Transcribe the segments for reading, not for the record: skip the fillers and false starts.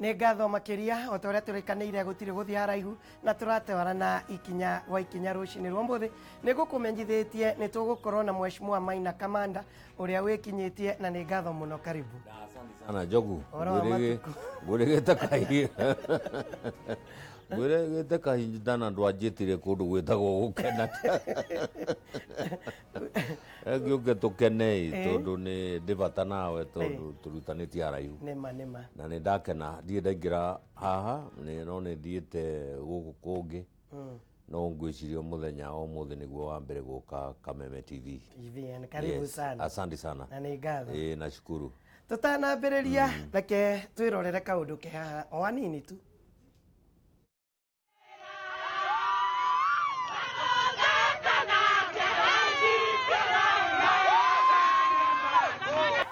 Nĩ ngatho makĩria o ta ũrĩa tũrĩkanĩire gũtirĩ gũthiĩ haraihu na tũratwarana ikinya gwa ikinya rũcinĩ rwa ũmũthĩ. Nĩ ngũkũmenyithĩtie nĩ tũgũkorwo na Mheshimiwa Maina Kamanda ũrĩa wĩkinyĩtie, na nĩ ngatho mũno, karibu. Asante sana, Njogu. Ũhoro wa matukũ? Ngwĩrĩgĩte kahinda, ngwĩrĩgĩte kahinda na ndwanjĩtire kũndũ gwĩtagwo gũkena. Ngĩũke tũkene tondũ nĩ ndĩ bata nawe tondũ tũrutanĩtie haraihu. Nĩma nĩma. Na nĩ ndakena ndirĩ ndaingĩra haha nĩ no nĩ thiĩte gũkũ kũngĩ, no ngwĩciria mũthenya o mũthĩ nĩguo wa mbere gũka Kameme TV. TVN, karibu Yes, sana. Asante sana. Na nĩ ngatho. Ĩĩ, nashukuru. Tũtanambĩrĩria, reke twĩrorere kaũndũ ke haha o hanini tu.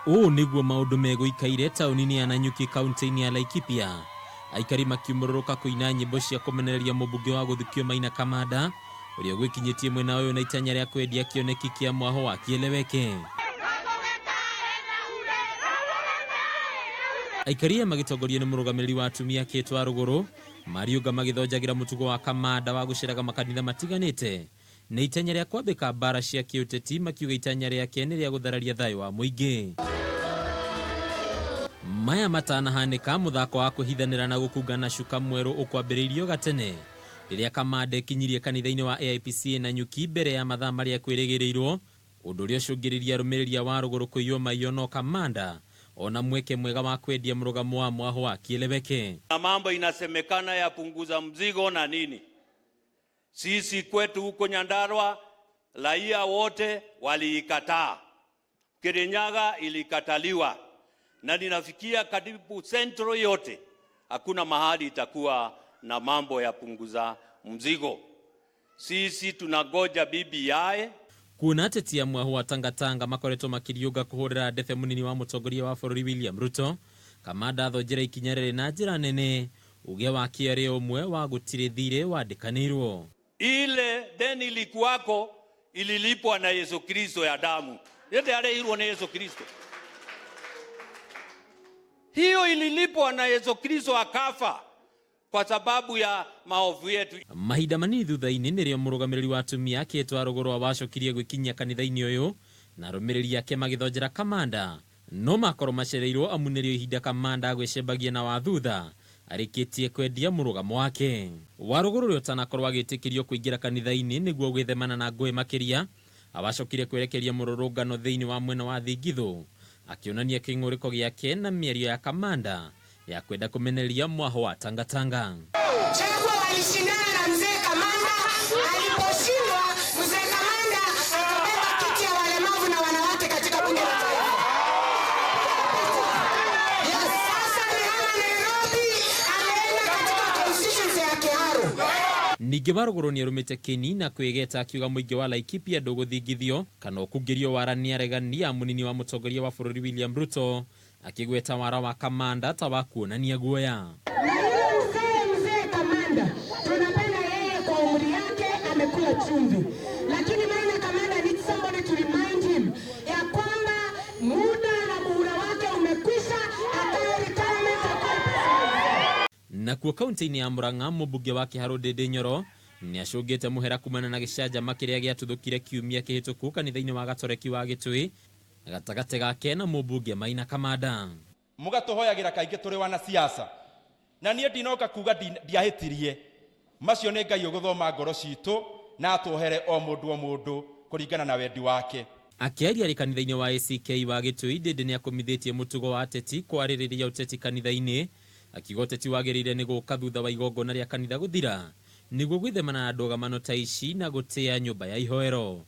Ũũ nĩguo maũndũ megũikaire taũni-inĩ ya Nanyuki, kaunti-inĩ ya Laikipia, aikari makiumũrũrũka kũina nyĩmbo cia kũmenereria mũmbunge wa gũthukio Maina Kamanda ũrĩa gwĩkinyĩtie mwena ũyũ na itanya rĩa kwendia kĩoneki kĩa mwaho wa Kieleweke. Aikari aya magĩtongorio nĩ mũrũgamĩrĩri wa atumia akĩtwa rũgũrũ mariũnga magĩthonjagĩra mũtugo wa Kamanda wa gũceraga makanitha matiganĩte na itanya rĩa kwambĩka mbara cia kĩũteti, makiuga itanya rĩake nĩ rĩa gũthararia thayũ wa mũingĩ. Maya matanahanĩka, mũthako wa kwĩhithanĩra na gũkungana cuka mwerũ ũkwambĩrĩirio gatene rĩrĩa Kamanda ekinyirie kanitha-inĩ wa AIPCA Nanyuki mbere ya mathaa marĩa kwĩrĩgĩrĩirwo, ũndũ ũrĩa ũcũngĩrĩria arũmĩrĩri a Warũgũrũ kũiywo maiyo no Kamanda ona mweke mwega wa kwendia mũrũgamo wa mwaho wa Kieleweke. Na mambo inasemekana ya punguza mzigo na nini. Sisi kwetu huko Nyandarua raia wote waliikataa. Kirinyaga ilikataliwa, na ninafikia karibu Central yote hakuna mahali itakuwa na mambo ya punguza mzigo. Sisi tunangoja BBI. Kuona ateti amwe aho wa Tangatanga makoretwo makĩriũnga kũhũrĩra ndebe mũnini wa mũtongoria wa bũrũri William Ruto, Kamanda athonjera ikinya rĩrĩ na njĩra nene uge wa kĩarĩ ũmwe wa gũtirĩ thirĩ wandĩkanĩirwo. Ile deni ilikuwako ililipwa na Yesu Kristo ya damu. Yote yaliirwo na Yesu Kristo. Hiyo ililipwa na Yesu Kristo akafa kwa sababu ya maovu yetu. Mahinda manini thutha-inĩ nĩrĩo mũrũgamĩrĩri wa atumia akĩtwa rũgũrũ wacokirie gwĩkinyia kanitha-inĩ ũyũ na arũmĩrĩri ake magĩthonjera Kamanda, no makorwo macereirwo amu nĩrĩo ihinda Kamanda agwĩcembagia na wa thutha arĩkĩtie kwendia mũrũgamo wake. Warũgũrũ ũrĩa ũtanakorwo agĩtĩkĩrio kũingĩra kanitha-inĩ nĩguo gwĩthemana na ngũĩ makĩria, awacokire kwerekeria mũrũrũngano thĩinĩ wa mwena wa Thingithũ akĩonania kĩng'ũrĩko gĩake na mĩario ya Kamanda ya kwenda kũmenereria mwaho wa Tangatanga. Chagwa walishindana na mzee Kamanda, aliposhindwa mzee Kamanda akabeba kiti ya walemavu na wanawake katika bunge la taifa. Yes, sasa amehama Nairobi, ameenda katika constituency ya Kiharu. Ningĩ Warũgũrũ nĩarũmĩte kĩni na kwĩgeta akiuga mũingĩ wa Laikipia ndũgũthingithio kana ũkungĩrio wara nĩ aregani a mũnini wa mũtongoria wa bũrũri William Ruto, akĩgweta wara wa Kamanda ta wa kuonania guoya. Na yule mzee Kamanda tunapenda yeye kwa umri yake amekula chumvi, lakini Maina Kamanda needs somebody to remind him ya kwamba muda na muhula wake umekwisha, akae retirement, akae pesa. Nakuo kaunti-inĩ ya Murang'a, mũmbunge wa Kĩharũ Ndĩndĩ Nyoro nĩacũngĩte mũhera kumana na gĩcanjama kĩrĩa gĩatuthũkire kiumia kĩhĩtũku kanitha-inĩ wa Gatoreki wa Gĩtũĩ gatagatĩ gake na mũmbunge Maina Kamanda. Mũgatũhoyagĩra kaingĩ tũrĩ wanasiasa, na niĩ ndinoka kuga ndiahĩtirie. Macio nĩ Ngai ũgũthoma ngoro citũ na atwohere o mũndũ o mũndũ kũringana na wendi wake. Akĩaria arĩ kanitha-inĩ wa ACK wa Gĩtũi, Ndĩndĩ nĩakũmithĩtie mũtugo wa ateti kwarĩrĩria ũteti kanitha-inĩ, akiuga ũteti wagĩrĩire nĩ gũka thutha wa igongona rĩa kanitha gũthira nĩguo gwĩthemana na ndũgamano ta ici na gũtĩa nyũmba ya ihoero.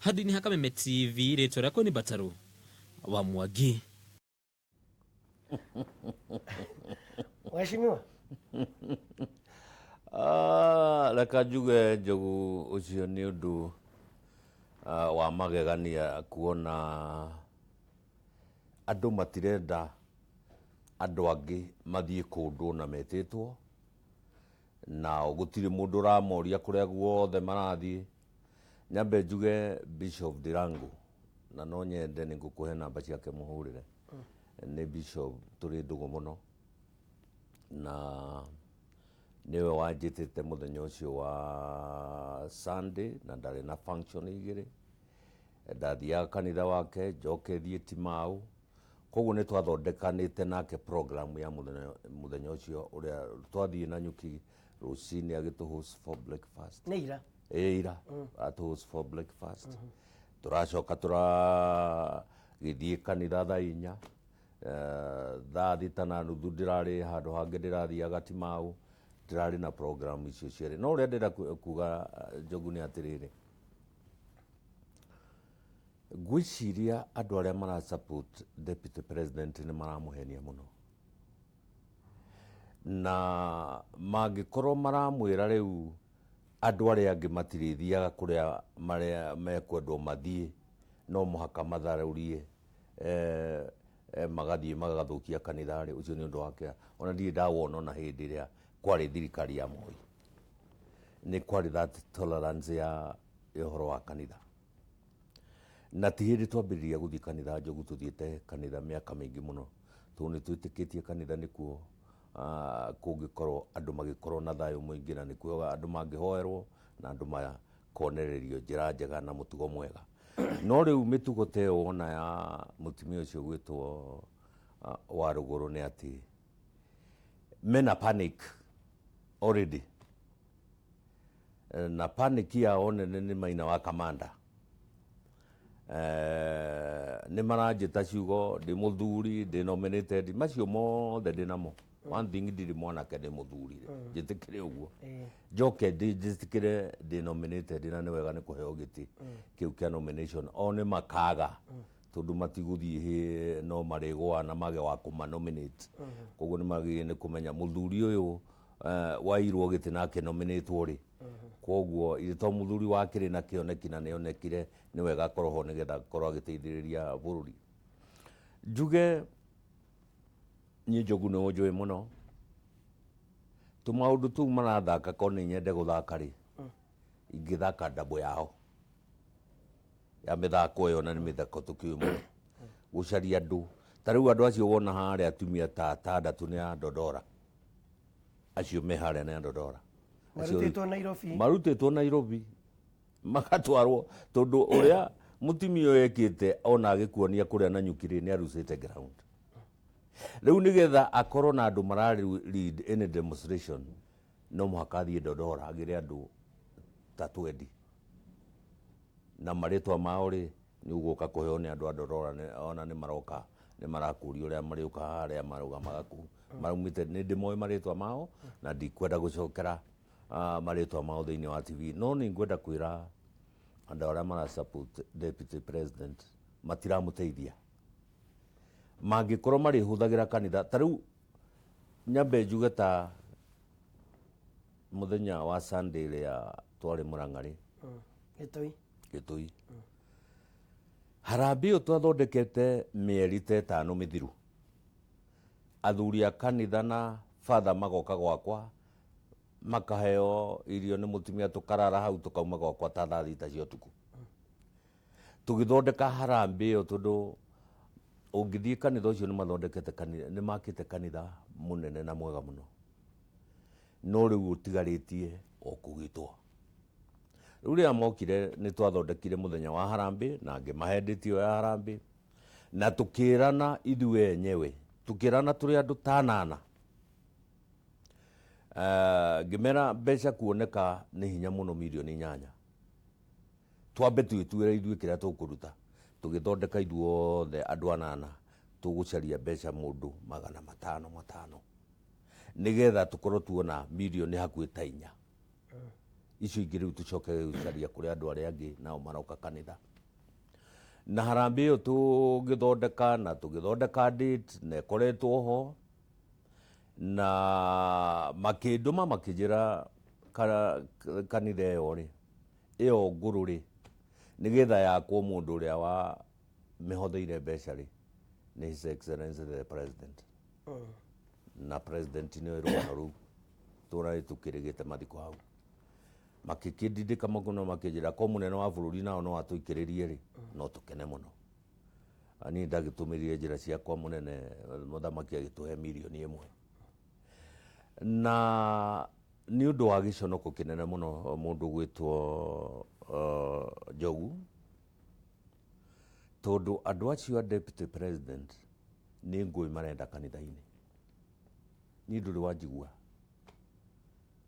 Handũ-inĩ ha Kameme TV, rĩtwa rĩakwa nĩ Mbataru wa Mwangi. Mheshimiwa. Reka njuge, Njogu, ũcio nĩ ũndũ wa magegania kuona andũ matirenda andũ angĩ mathiĩ kũndũ na metĩtwo na gũtirĩ mũndũ ũramoria kũrĩa guothe marathiĩ. Nyambe njuge Bishop Ndirangu, na no nyende nĩ ngũkũhe namba ciake mũhũrĩre. Nĩ Bishop tũrĩ ndũgũ mũno. Na nĩwe wanjĩtĩte mũthenya ũcio wa Sunday, na ndarĩ na function igĩrĩ. Ndathiaga kanitha wake, njoke thiĩ Timau. Koguo nĩ twathondekanĩte nake program ya mũthenya ũcio ũrĩa twathiĩ na nyuki rũcinĩ, agĩtũ host for breakfast. Nĩ ira? Ĩ, ira atũ host for breakfast. Tũracoka tũragĩthiĩ kanitha thaa 4. Thaa 6:30 ndĩrarĩ handũ hangĩ ndĩrathiaga Timau, ndĩrarĩ na program icio cierĩ. No ũrĩa ndĩrenda kuga, Njogu, nĩ atĩrĩrĩ, ngwĩciria andũ arĩa mara support deputy president nĩ maramũhenia mũno, na mangĩkorwo maramwĩra rĩu andũ arĩa angĩ matirĩthiaga kũrĩa marĩa mekwendwo mathiĩ, no mũhaka matharũrie magathiĩ magathũkia kanitha rĩ, ũcio nĩ ũndũ wa kĩeha. Ona ndirĩ ndawona ona hĩndĩ ĩrĩa kwarĩ thirikari ya Moi, nĩ kwarĩ that tolerance ya ũhoro wa kanitha. Na ti hĩndĩ twambĩrĩria gũthiĩ kanitha, Njogu, tũthiĩte kanitha mĩaka mĩingĩ mũno, tondũ nĩ twĩtĩkĩtie kanitha nĩkuo kũngĩkorwo andũ magĩkorwo na thayũ mũingĩ, na nĩkuo andũ mangĩhoerwo na andũ makonererio njĩra njega na mũtugo mwega. No rĩu mĩtugo ta ĩyo wona ya mũtumia ũcio gwĩtwo wa rũgũrũ nĩ atĩ mena panic already. Na panic yao nene nĩ Maina wa Kamanda. Nĩ maranjĩta ciugo ndĩ mũthuri, ndĩ nominated, macio mothe ndĩ namo. One thing, ndirĩ mwanake, ndĩ mũthuri, njĩtĩkĩre ũguo. Njoke njĩtĩkĩre ndĩ nominated, na nĩ wega nĩ kũheo gĩtĩ kĩu kĩa nomination. O nĩ makaga tondũ matigũthiĩ no marĩgũa na mage wa kũma-nominate. Koguo nĩ magĩrĩire nĩ kũmenya mũthuri ũyũ wairwo gĩtĩ nake nominatwo rĩ, koguo ithe to mũthuri wakĩrĩ na kĩoneki na nĩonekire nĩ wega akorwo ho nĩgetha akorwo agĩteithĩrĩria bũrũri. Njuge niĩ, Njogu, nĩ ũnjũĩ mũno, tũmaũndũ tũu marathaka, ko nĩ nyende gũthaka rĩ, ingĩthaka ndabo yao ya mĩthako ĩyo, na nĩ mĩthako tũkĩũĩ mũno gũcaria andũ. Ta rĩu andũ acio wona harĩa, atumia ta atandatũ nĩ a Ndondora, acio me harĩa nĩ a Ndondora. Marutĩtwo Nairobi. Marutĩtwo Nairobi magatwarwo, tondũ ũrĩa mũtumia ũyũ ekĩte ona agĩkuonia kũrĩa na nyuki rĩ, nĩ arucĩte ground. Rĩu nĩgetha akorwo na andũ mara lead any demonstration, no mũhaka athiĩ Ndondora agĩre andũ ta 20, na marĩtwa mao rĩ, nĩ ũgũka kũheo nĩ andũ a Ndondora. Ona nĩ maroka, nĩ marakũria ũrĩa marĩũka harĩa marũgamaga kũu maraumĩte. Nĩ ndĩmoĩ marĩtwa mao na ndikwenda gũcokera marĩtwa mao thĩinĩ wa TV, no nĩ ngwenda kwĩra andũ arĩa mara support deputy president matiramũteithia mangĩkorwo marĩhũthagĩra kanitha. Ta rĩu nyambe njuge, ta mũthenya wa Sunday ĩrĩa twarĩ Mũrang'a rĩ, Gĩtũi. Gĩtũi, harambĩ ĩyo twathondekete mĩeri ta 5 mĩthiru, athuri a kanitha na father magoka gwakwa, makaheo irio nĩ mũtumia, tũkarara hau, tũkauma gwakwa ta thaa 6 cia ũtukũ tũgĩthondeka harambĩ ĩyo, tondũ ũngĩthiĩ kanitha ũcio nĩ mathondekete kanitha, nĩ makĩte kanitha mũnene na mwega mũno, no rĩu ũtigarĩtie o kũgitwo. Rĩu rĩrĩa mokire, nĩ twathondekire mũthenya wa harambĩ na ngĩmahe ndĩti ĩyo ya harambĩ, na tũkĩrana ithuĩ enyewe, tũkĩrana tũrĩ andũ ta 8. Ngĩmera mbeca kuoneka nĩ hinya mũno, mirioni 8, twambe twĩtuĩre ithuĩ kĩrĩa tũkũruta. Tũgĩthondeka ithuothe andũ 8 tũgũcaria mbeca mũndũ 500 500, nĩgetha tũkorwo tuona mirioni hakuhĩ ta 4. Icio ingĩ rĩu tũcoke gũcaria kũrĩ andũ arĩa angĩ nao maroka kanitha. Na harambĩ ĩyo tũgĩthondeka na tũgĩthondeka date na ĩkoretwo ho, na makĩndũma makĩnjĩra kanitha ĩyo rĩ, ĩyo ngũrũ rĩ, nĩgetha yakwo, mũndũ ũrĩa wa mĩhotheire mbeca rĩ, nĩ His Excellency the President. Na president nĩ rũgano rũu tũrarĩ tũkĩrĩgĩte mathiko hau, makĩkĩndindĩka mũno, makĩnjĩra ko mũnene wa bũrũri nao no atũikĩrĩrie rĩ, no tũkene mũno. Na niĩ ndagĩtũmĩrire njĩra ciakwa, mũnene mũthamaki agĩtũhe mirioni 1. Na nĩ ũndũ wa gĩconoko kĩnene mũno mũndũ gwĩtwo Njogu, tondũ andũ acio a deputy president nĩ ngũĩ marenda kanitha-inĩ. Niĩ ndũrĩ wanjigua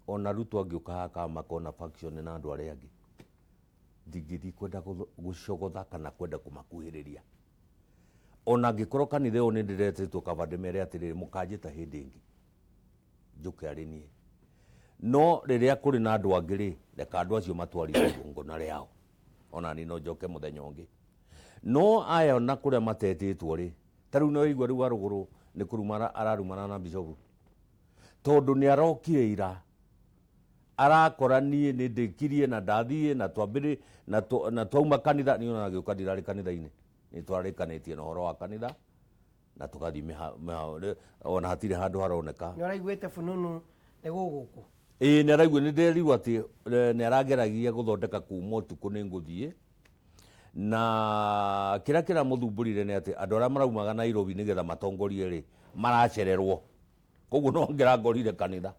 ona Ruto angĩũka haha kamaka ona faction na andũ arĩa angĩ, ndingĩthiĩ kwenda gũcogotha kana kwenda kũmakuhĩrĩria. Ona angĩkorwo kanitha ĩyo nĩ ndĩretĩtwo, kaba ndĩmere atĩrĩrĩ, mũkanjĩta hĩndĩ ĩngĩ njũke arĩ niĩ. No rĩrĩa kũrĩ na andũ angĩ rĩ, reka andũ acio matwarithie igongona rĩao, ona niĩ no njoke mũthenya ũngĩ. No aya ona kũrĩa matetĩtwo rĩ, ta rĩu nĩwaigua rĩu Warũgũrũ nĩ kũrumana ararumana na bishofu, tondũ nĩ arokire ira arakora niĩ nĩ ndĩkirie na ndathiĩ na twambĩrĩ na twauma kanitha. Niĩ ona gĩũka ndirarĩ kanitha-inĩ, nĩ twarĩkanĩtie na ũhoro wa kanitha na tũgathiĩ ona hatirĩ handũ haroneka. Nĩ ũraiguĩte fununu nĩ gũgũkwo? Ĩĩ, nĩ araigua. Nĩ ndĩrerirwo atĩ nĩ arageragia gũthondeka kuma ũtukũ nĩ ngũthiĩ, na kĩrĩa kĩramũthumbũrire nĩ atĩ andũ arĩa maraumaga Nairobi nĩgetha matongorie rĩ, maracererwo. Koguo no ngĩrangorire kanitha,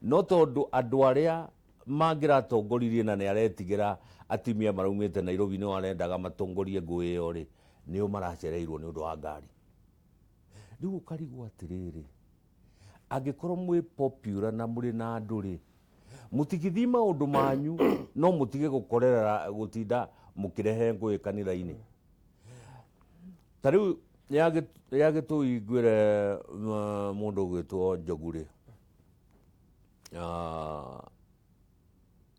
no tondũ andũ arĩa mangĩratongoririe na nĩ aretigĩra atumia maraumĩte Nairobi nĩo arendaga matongorie ngũĩ ĩyo rĩ, nĩo maracereirwo nĩ ũndũ wa ngari. Rĩu ũkarigwo atĩrĩrĩ, angĩkorwo mwĩ popular na mũrĩ na andũ rĩ, mũtigithii maũndũ manyu no mũtige gũkorerera gũtinda mũkĩrehe ngũĩ kanitha-inĩ. Ta rĩu ya gĩtũi ngwĩre, mũndũ ũgwĩtwo Njogu rĩ,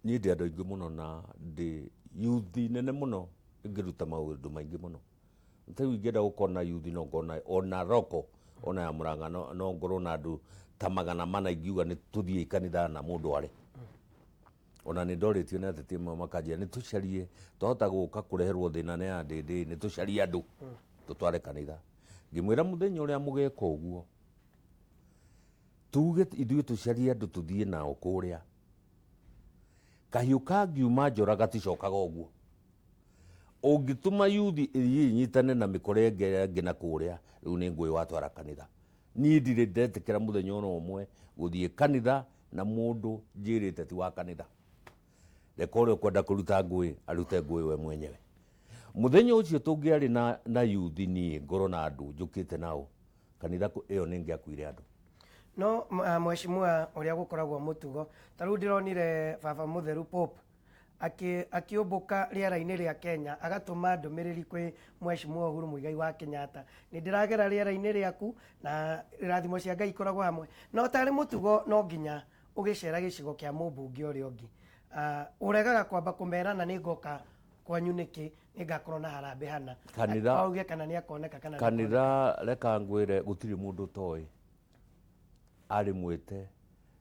niĩ ndĩ andũ aingĩ mũno na ndĩ yuthi nene mũno ĩngĩruta maũndũ maingĩ mũno. Ta rĩu ingĩenda gũkorwo na yuthi no ngorwo na ona roko ona ya Mũrang'a, no ngorwo na andũ ta 400 ingiuga nĩ tũthiĩ kanitha na mũndũ arĩ. Ona nĩ ndorĩtio nĩ ateti amwe makanjĩra nĩ tũcarie, twahota gũka kũreherwo thĩna nĩ andĩndĩ, nĩ tũcarie andũ tũtware kanitha. Ngĩmwĩra mũthenya ũrĩa mũgeka ũguo, tuge ithuĩ tũcarie andũ tũthiĩ nao kũrĩa, kahiũ kangiuma njora gaticokaga ũguo. Ũngĩtũma yuthi ĩthiĩ ĩnyitane na mĩkora ĩngĩ ĩngĩ na kũrĩa, rĩu nĩ ngũĩ watwara kanitha. Niĩ ndirĩ ndetĩkĩra mũthenya ona ũmwe gũthiĩ kanitha na mũndũ njĩrĩte ti wa kanitha. Reka ũrĩa ũkwenda kũruta ngũĩ arute ngũĩ we mwenyewe. Mũthenya ũcio tũngĩarĩ na yuthi, niĩ ngorwo na andũ njũkĩte nao kanitha ĩyo, nĩ ngĩakuire andũ. No mheshimiwa, ũrĩa gũkoragwo mũtugo, ta rĩu ndĩronire baba mũtheru Pope akĩũmbũka rĩera-inĩ rĩa Kenya, agatũma ndũmĩrĩri kwĩ mheshimiwa Uhuru Muigai wa Kenyatta, nĩ ndĩragera rĩera-inĩ rĩaku na irathimo cia Ngai ikoragwo hamwe. No tarĩ mũtugo no nginya ũgĩcera gĩcigo kĩa mũmbunge ũrĩa ũngĩ, ũregaga kwamba kũmerana nĩ ngoka kwanyu nĩkĩ, nĩ ngakorwo na harambĩ hana? Auge kana nĩ akoneka kana ndakoneka. Kanitha, reka ngwĩre, gũtirĩ mũndũ ũtoĩ arĩ mwĩte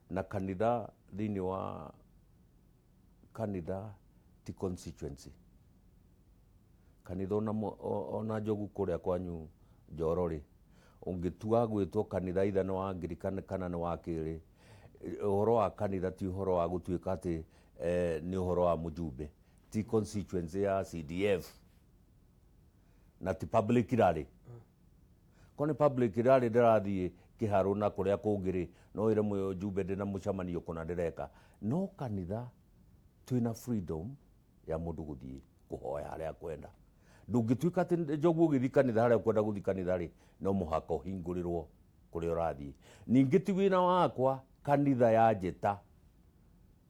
na kanitha. Thĩinĩ wa kanitha ti constituency. Kanitha ona Njogu kũrĩa kwanyu Njoro rĩ, ũngĩtua gwĩtwo kanitha itha nĩ wa Anglican kana nĩ wa kĩrĩ, ũhoro wa kanitha ti ũhoro wa gũtuĩka atĩ nĩ ũhoro wa mũjumbe. Ti constituency ya CDF na ti public rally. Ko nĩ public rally ndĩrathiĩ kĩharũ na kũrĩa kũngĩ rĩ, no wĩre mũjumbe ndĩna mũcemanio kũna ndĩreka. No kanitha twĩna freedom ya mũndũ gũthiĩ kũhoya harĩa akwenda. Ndũngĩtuĩka atĩ Njogu ũgĩthiĩ kanitha harĩa ũkwenda gũthiĩ kanitha rĩ, no mũhaka ũhingũrĩrwo kũrĩa ũrathiĩ. Ningĩ ti wĩra wakwa kanitha ya njĩta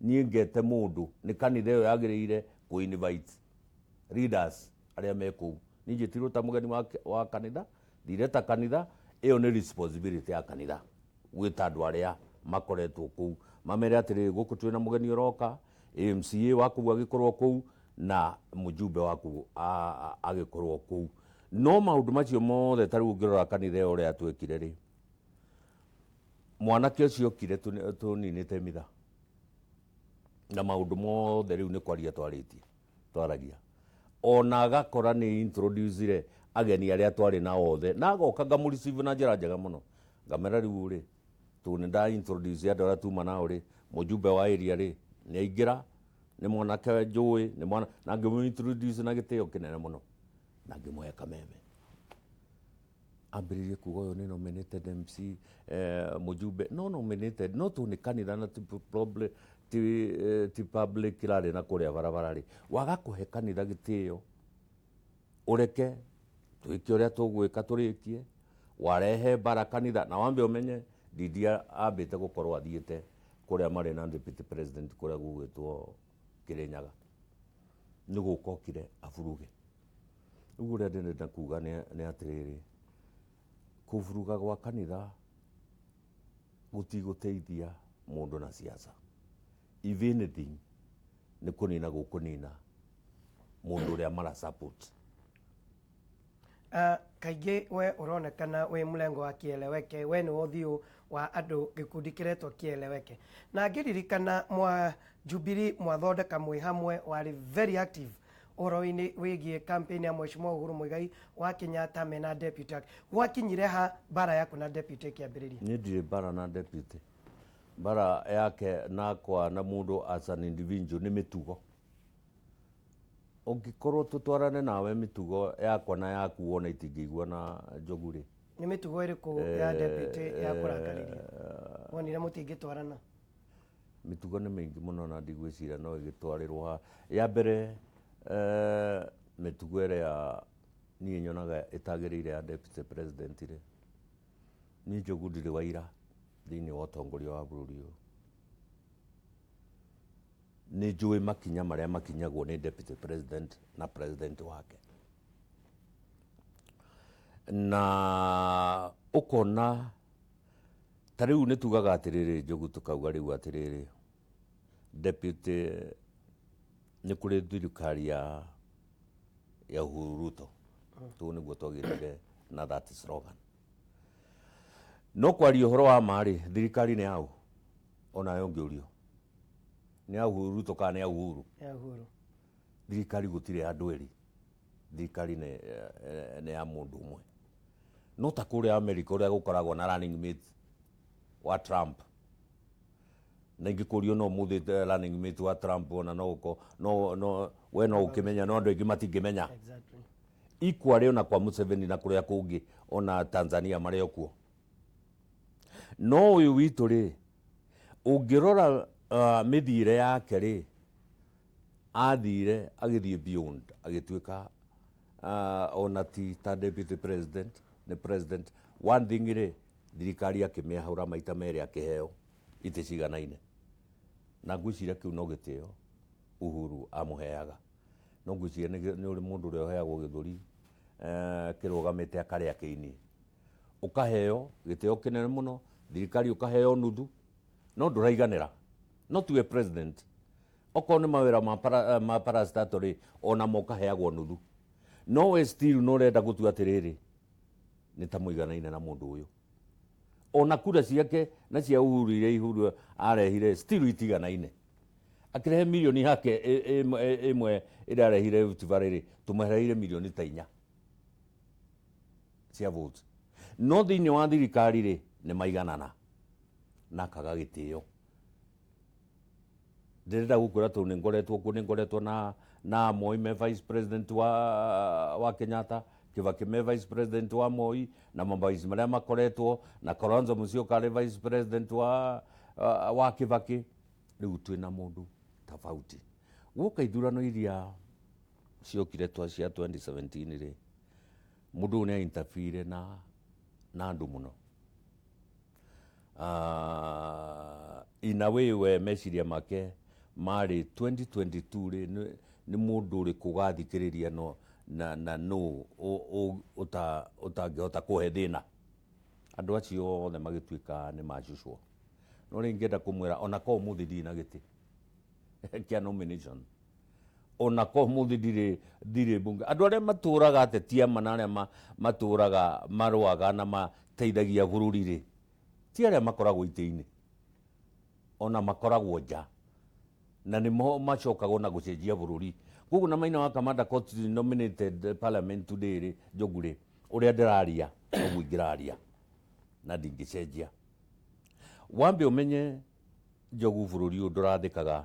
niĩ ngete mũndũ. Nĩ kanitha ĩyo yagĩrĩire kũ invite leaders arĩa me kũu. Niĩ njĩtirwo ta mũgeni wa kanitha, thire ta kanitha ĩyo. Nĩ responsibility ya kanitha gwĩta andũ arĩa makoretwo kũu, mamere atĩrĩrĩ, gũkũ twĩna mũgeni ũroka, MCA wa kũu agĩkorwo kũu na mũjumbe wa kũu agĩkorwo kũu. No maũndũ macio mothe, ta rĩu ũngĩrora kanitha ĩyo ũrĩa twekire rĩ, mwanake ũcio okire tũninĩte mitha na maũndũ mothe. Rĩu nĩ kwaria twarĩtie twaragia, ona agakora nĩ introducire ageni arĩa twarĩ nao othe, na agoka ngamũreceive na njĩra njega mũno. Ngamera rĩu rĩ, tondũ nĩ nda introduce andũ arĩa tuma nao rĩ, mũjumbe wa area rĩ nĩ aingĩra, nĩ mwanake njũĩ nĩ mwana, na ngĩmũ introduce na gĩtĩo kĩnene mũno na ngĩmũhe kameme. Ambĩrĩrie kuga ũyũ nĩ nominated MC, mũjumbe no nominated no tũ nĩ kanitha na ti problem, ti public kĩrarĩ na kũrĩa barabara rĩ, waga kũhe kanitha gĩtĩo, ũreke twĩke ũrĩa tũgwĩka tũrĩkie, warehe mbara kanitha. Na wambe ũmenye Ndindi ambĩte gũkorwo athiĩte kũrĩa marĩ na deputy president kũrĩa gũgwĩtwo Kĩrĩnyaga, nĩ gũka okire aburuge. Rĩu ũrĩa ndĩrenda kuga nĩ atĩrĩrĩ, kũburuga gwa kanitha gũtigũteithia mũndũ na siasa. If anything, nĩ kũnina gũkũnina mũndũ ũrĩa mara support. Kaingĩ we ũronekana wĩ mlengo wa Kieleweke, we nĩ ũthiũ wa andũ gĩkundi kĩretwo Kieleweke, na ngĩririkana mwa Jubilee mwathondeka mwĩ hamwe, warĩ very active ũhoro-inĩ wĩgiĩ campaign ya Mheshimiwa Uhuru Muigai wa Kenyatta mena deputy wake. Gwakinyire ha mbara yaku na deputy ĩkĩambĩrĩria? Niĩ ndirĩ mbara na deputy. Mbara yake nakwa na mũndũ as an individual nĩ mĩtugo. Ũngĩkorwo tũtwarane nawe, mĩtugo yakwa na yaku wona itingĩiguana, Njogu rĩ. Nĩ mĩtugo ĩrĩkũ ya deputy ya kũrakarĩria wonire mũtingĩtwarana? Mĩtugo nĩ mĩingĩ mũno na ndigwĩciria no ĩgĩtwarĩrwo ha ya mbere. Mĩtugo ĩrĩa niĩ nyonaga ĩtagĩrĩire ya deputy president rĩ, niĩ Njogu ndirĩ waira thĩinĩ wa ũtongoria wa bũrũri ũyũ. Nĩ njũĩ makinya marĩa makinyagwo nĩ deputy president na president wake, na ũkona ta rĩu nĩ tugaga atĩrĩrĩ, Njogu, tũkauga rĩu atĩrĩrĩ, deputy nĩ kũrĩ thirikari ya Uhuru Ruto tũu nĩguo twagĩrĩire na that slogan. No kwaria ũhoro wa ma rĩ, thirikari nĩ yaũ? Onawe ũngĩũrio, nĩ ya Uhuru Ruto kana nĩ ya Uhuru? Ya Uhuru. Thirikari gũtirĩ andũ erĩ, thirikari nĩ ya mũndũ ũmwe. No ta kũrĩa America ũrĩa gũkoragwo na running mate wa Trump, na ingĩkũrio no mũthĩ running mate wa Trump, ona no ũko no we no ũkĩmenya, no andũ aingĩ matingĩmenya. Ikwarĩ ona kwa Museveni na kũrĩa kũngĩ, ona Tanzania marĩ o kuo. No ũyũ witũ rĩ, ũngĩrora mĩthiĩre yake rĩ, athire agĩthiĩ beyond, agĩtuĩka ona ti ta deputy president, nĩ president. One thing rĩ, thirikari akĩmĩahũra maita merĩ, akĩheo itĩ ciganaine, na ngwĩciria kĩu no gĩtĩo Uhuru amũheaga. No ngwĩciria nĩ ũrĩ mũndũ ũrĩa ũheagwo gĩthũri, kĩrũgamĩte akarĩa kĩini, ũkaheo gĩtĩo kĩnene mũno, thirikari ũkaheo nuthu, no ndũraiganĩra, no tuwe president. Okorwo nĩ mawĩra ma parastatal rĩ, onamo ũkaheagwo nuthu, no we still no ũrenda gũtua atĩrĩrĩ, nĩ ta mũiganaine na mũndũ ũyũ. Ona kura ciake na cia Uhuru iria Uhuru arehire still itiganaine. Akĩrehe milioni yake ĩmwe ĩrĩa arehire Rift Valley rĩ, tũmũhereire milioni ta 4 cia votes, no thĩinĩ wa thirikari rĩ, nĩ maiganana na akaga gĩtĩo. Ndĩrenda gũkwĩra tondũ nĩ ngoretwo kuo, nĩ ngoretwo na Moi me vice president wa Kenyatta, Kibaki me vice president wa Moi, na mavice marĩa makoretwo na Kalonzo Musyoka arĩ vice president wa Kibaki. Rĩu twĩna mũndũ tofauti. Guoka ithurano iria ciokire twa cia 2017 rĩ, mũndũ ũyũ nĩ interfere na andũ mũno, in a way we meciria make marĩ 2022 rĩ, nĩ mũndũ ũrĩkũ ũgathikĩrĩria, no na no ũtangĩhota kũhe thĩna. Andũ acio othe magĩtuĩka nĩ macucwo. No rĩ, ingĩenda kũmwĩra, ona ko ũmũthĩ ndirĩ na gĩtĩ kĩa nomination, ona ko ũmũthĩ ndirĩ mbunge, andũ arĩa matũraga ateti ama na arĩa matũraga marũaga na mateithagia bũrũri rĩ, ti arĩa makoragwo itĩ-inĩ, ona makoragwo nja, na nĩmo macokagwo na gũcenjia bũrũri. Koguo na Maina wa Kamanda court nominated parliament today rĩ, Njogu rĩ, ũrĩa ndĩraria noguo ingĩraria na ndingĩcenjia. Wambe ũmenye, Njogu, bũrũri ũyũ ndũrathĩkaga,